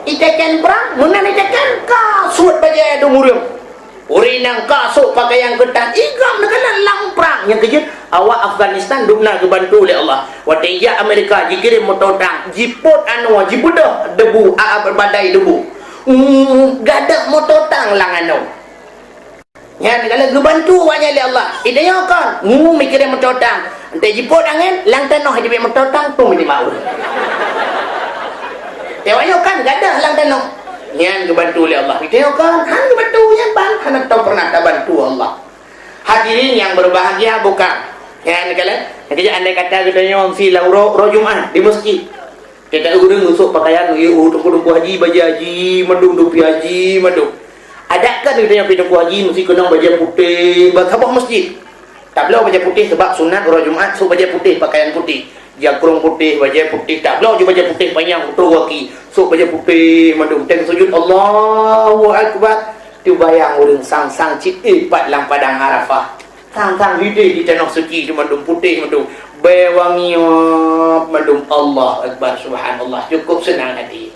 Iteken prang, meunan iteken ka suet bajée dum ureueng. Ureueng nyang ka sôk pakaian keutan, igam neukalon lam prang. Nyang keujeuet, awak Afghanistan dum na geubantu lé Allah. Watée jak Amerika, jikirém moto tang, jipot anoe, jibeudôh debu, a, a, badai debu. Hmm, gadôh moto tang lam anoe. Nyan neukalon geubantu awak nyan lé Allah. Idéh nyoe kon, mu mikirém moto tang. Enteuk jipot angén, lam tanoh jibeuet moto tang, pun jimau. Teuma nyoe kan gadôh lam tanoh. Nyan geubantu lé Allah. Kita nyoe kan, han geubantu nyan ban, hana tau pernah tabantu Allah. Hadirin yang berbahagia bukan? Nyan kan, nyang keujeuet andai kata geutanyoe si lam uroe, uroe Jumat di masjid. Kita ureueng usôk pakaian, yue, uh, teungku-teungku haji, bajée haji, mandum, dupi haji, mandum. Adat kan geutanyoe pi teungku haji meusti keunong bajée putéh, ban saboh masjid. Tabloe bajée putéh sabab sunat uroe Jumat, sôk bajée putéh, pakaian putéh. Jakrong putéh, bajée putéh, tabloe ju bajée putéh panyang putôh gaki, sôk bajée putéh mandum. Teuka sujud, Allahu Akbar. Teubayang ureueng sang-sang cit, eh, pat lam padang Arafah. Sang-sang hidéh di tanoh suci, mandum putéh mandum. Bée wangi, oh, mandum. Allahu Akbar, subhanallah. Cukup seunang hati.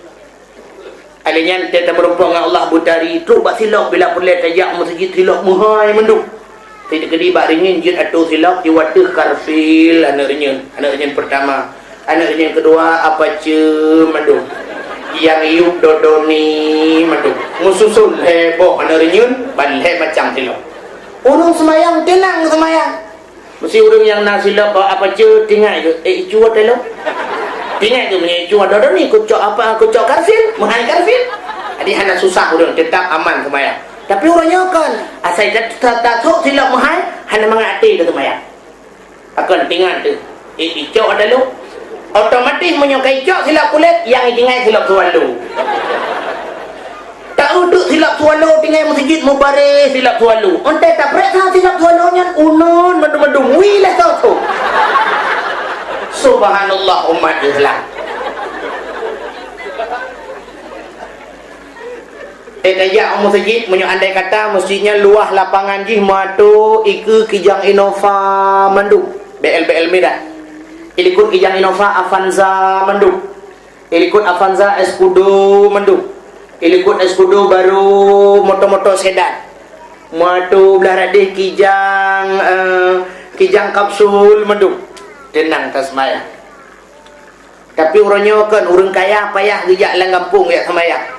Alèh nyan, teuh tameurumpok ngon Allah beutari, trok bak silop bila peureulèe tajak meuseujid silop meuhai mandum. Teukeudi bak reunyeun jeuet atô silop, jiwoe ateueh karfil aneuk reunyeun, aneuk reunyeun peurtama, aneuk reunyeun keudua, apace mandum. Nyang yup dodoni mandum. Meususon lhèe boh aneuk reunyeun, ban lhèe macam silop. Ureueng seumayang, teunang seumayang. Meusti ureueng nyang na silop bak apace, tingai geuh, eh, icu ata lôn. Tingai geuh meunyoe icu ata lôn ni, kucok apa, kucok karfil, meuhai karfil. Jadi hana susah ureueng, teutap aman seumayang. Tapi uroe nyoe kon, asai ta-, ta-, tasôk silop meuhai, hana mangat até teu seumayang. Pakon tingat teuh, eh, icok ata lôn. Otomatis meunyoe ka icok silop kulét, nyang itingai silop swallow. Taeu teuk silop swallow tinggai meuseujid mubareh silop swallow. Ontée taprek sa silop swallow nyan uneun mandum-mandum. Wih lé soe-soe. Subhanallah umat Islam. Eh, tajak u meuseujid, meunyoe andai kata meuseujid nyan luwah lapangan jih meuatô ikeue kijang Innova mandum. B L B L mirah. Ilikot kijang Innova Avanza mandum. Ilikot Avanza Escudo mandum. Ilikot Escudo barô moto-moto sedan. Meuatô blah radeh kijang, eh, kijang kapsul mandum. Teunang taseumayang. Tapi uroe nyoe kon ureueng kaya payah geujak lam gampông jak seumayang.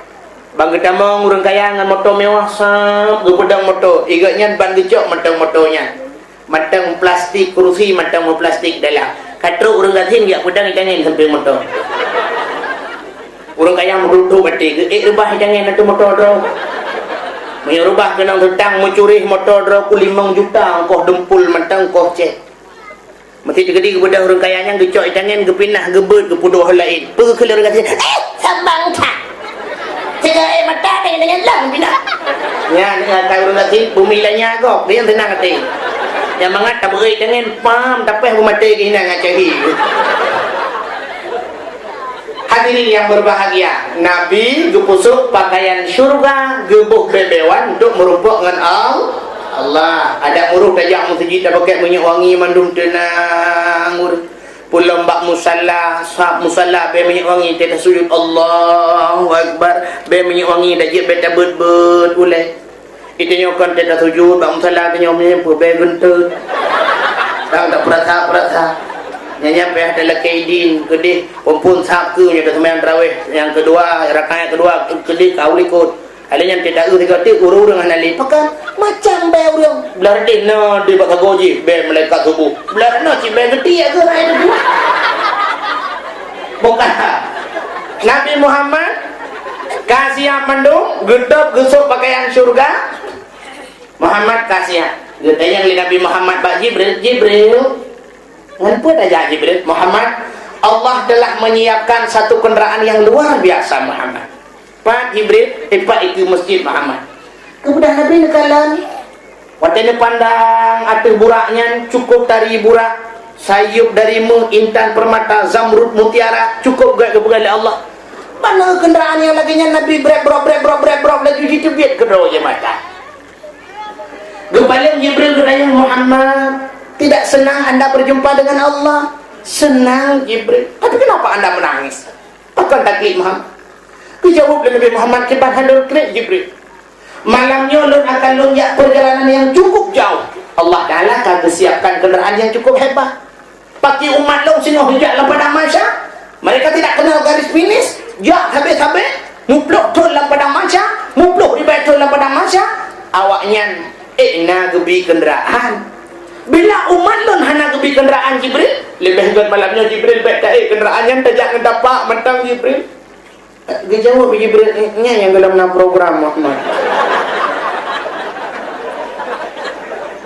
Ban geutamong ureueng kaya ngon moto mewah sab, geupeudong moto, igotnyan ban geucok mantong moto nyan. Mantong plastik kurusi, mantong meuplastik dalam. Ka trok ureueng gasien geujak peudong itangen sampéng moto. Ureueng kaya meuduek-duek até geuh, ék reubah itangen ateueh moto droe. Meunyoe reubah keunong teutang meucureh moto droe ku limong juta, ongkoh dumpul mantong, ongkoh cét. Meuseuti teukeudi geubeudôh ureueng kaya nyan geucok itangen, geupinah, geubeuet, geupeudôh laén. Peue kheun lé ureueng gasien, "Eh, sambang that! Sigoe éh mata tangen-tangen lom pinah!" Nyan, nyan, ka ureueng gasien, bumi lanya gob, dia seunang até. Nyang mangat tabeuet itangen, pam, tapéh beumaté keuh inan ngon cahé. Hadirin yang berbahagia, Nabi geupeusôk pakaian syeuruga, geuboh bée-bée wan untuk meurumpok ngon Al-, Allah. Adak meuruh tajak meuseujid, tapakèk minyeuk wangi mandum teunang. Pulom bak musalla, sab musalla bée minyeuk wangi, teuka sujud, Allahu Akbar, bée minyeuk wangi, tajak bée tabeuet-beuet ulèe. Iteunyoe kon teuka sujud, bak musalla teunyoe meunyeue peue bée geunteut. Dang tapeurasa-peurasa. Nyan nyan payah talakée idin keudeh, phon-phon sab keu nyoe teuseumayang tarawih nyang keudua, rakaat keudua keudeh ka u likot. Lheueh nyan teudaeu sigoe teuk ureuëng-ureuëng hana lé pakan, macam bée ureuëng. Blah reudeh na di bak sagoe jih bée malaikat suboh. Blah na cit bée geuti ya keu rai tu. Bukan. Nabi Muhammad ka siap mandum, geutôb geusôk pakaian syurga. Muhammad ka siap. Geutanyong lé Nabi Muhammad bak Jibril, "Jibril, ngon peue tajak Jibril?" "Muhammad, Allah telah menyiapkan satu kenderaan yang luar biasa, Muhammad." "Pat Jibril?" "Ipat itu masjid, Muhammad." Kemudian Nabi neukalon. Watée neupandang ateueh burak nyan, cukup tari burak, sayup dari meuh, intan permata, zamrud, mutiara, cukup gét geupeugah lé Allah. Mana kenderaan yang lagée nyan Nabi brek brok, brek brok, brek brok, laju jiteubiet keudroe jih mata. Geupaleng Jibril geutanyong, "Muhammad, tidak senang anda berjumpa dengan Allah?" "Senang, Jibril." "Tapi kenapa anda menangis?" "Pakon taklik, Muhammad?" Geujaweueb lé Nabi Muhammad, "Kiban handul klik, Jibril. Malam nyoe lôn akan lôn jak perjalanan yang cukup jauh. Allah Ta'ala ka geusiapkan kenderaan yang cukup hebat. Paki umat lôn singoh jak lam padang mahsyar, mereka tidak kenal garis finish, jak sabé-sabé, muploh thon lam padang mahsyar, muploh ribée thon lam padang mahsyar, awaknyan ék na geubi kenderaan. Bila umat lôn hana geubi kenderaan, Jibril, leubeh gét malam nyoe, Jibril, bék taék kenderaan nyan tajak ngon tapak mantong, Jibril." Geujaweueb Jibril, "Nyan nyang golom na program, Muhammad."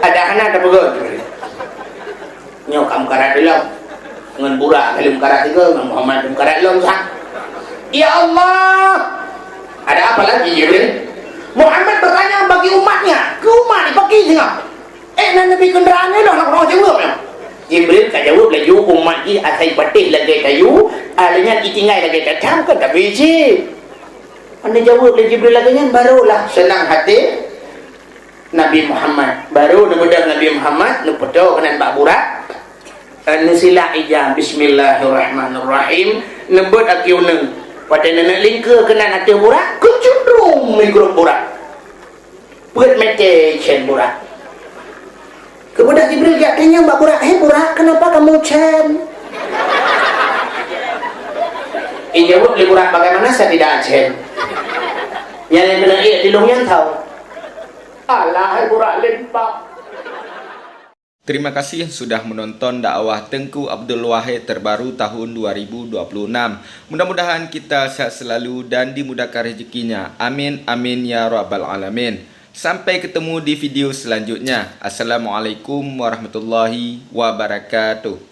Ada hana tapeugah Jibril. Nyoe ka meukarat lom. Ngon burak ka lheueh meukarat sigoe, ngon Muhammad meukarat lom sah. "Ya Allah!" Ada apa lagi, Jibril? Muhammad bertanya bagi umatnya. Keu umat ni, paki singoh. "Eh, na neubi kenderaan nyoe lôn, na keunoe jaweueb nyoe." Jibril ka jaweueb laju, umat jih asai patéh lagée tayue, lheueh nyan itinggai lagée cacang, kon tapi cit. Hana jaweueb lé Jibril lagée nyan, barulah seunang até Nabi Muhammad. Baru neubeudôh Nabi Muhammad, neupeutoe keunan bak burak, eh, neusilak ija, "Bismillahirrahmanirrahim." Neubeuet aki uneung. Watée neuneuk lingkeue keunan ateueh burak, keucundrung migrop burak. Peuet mete cen burak. Keumudian Jibril jak tanyong bak burak, "Hei burak, kenapa kamu cen?" Ijaweueb lé burak, "Bagaimana saya tidak cen? Nyang keuneuk ék di lôn nyan tau." Alah, hai burak limpah. Terima kasih sudah menonton dakwah Teuku Abdul Wahid terbaru tahun dua ribu dua puluh enam. Mudah-mudahan kita sehat selalu dan dimudahkan rezekinya. Amin, amin, ya rabbal alamin. Sampai ketemu di video selanjutnya. Assalamualaikum warahmatullahi wabarakatuh.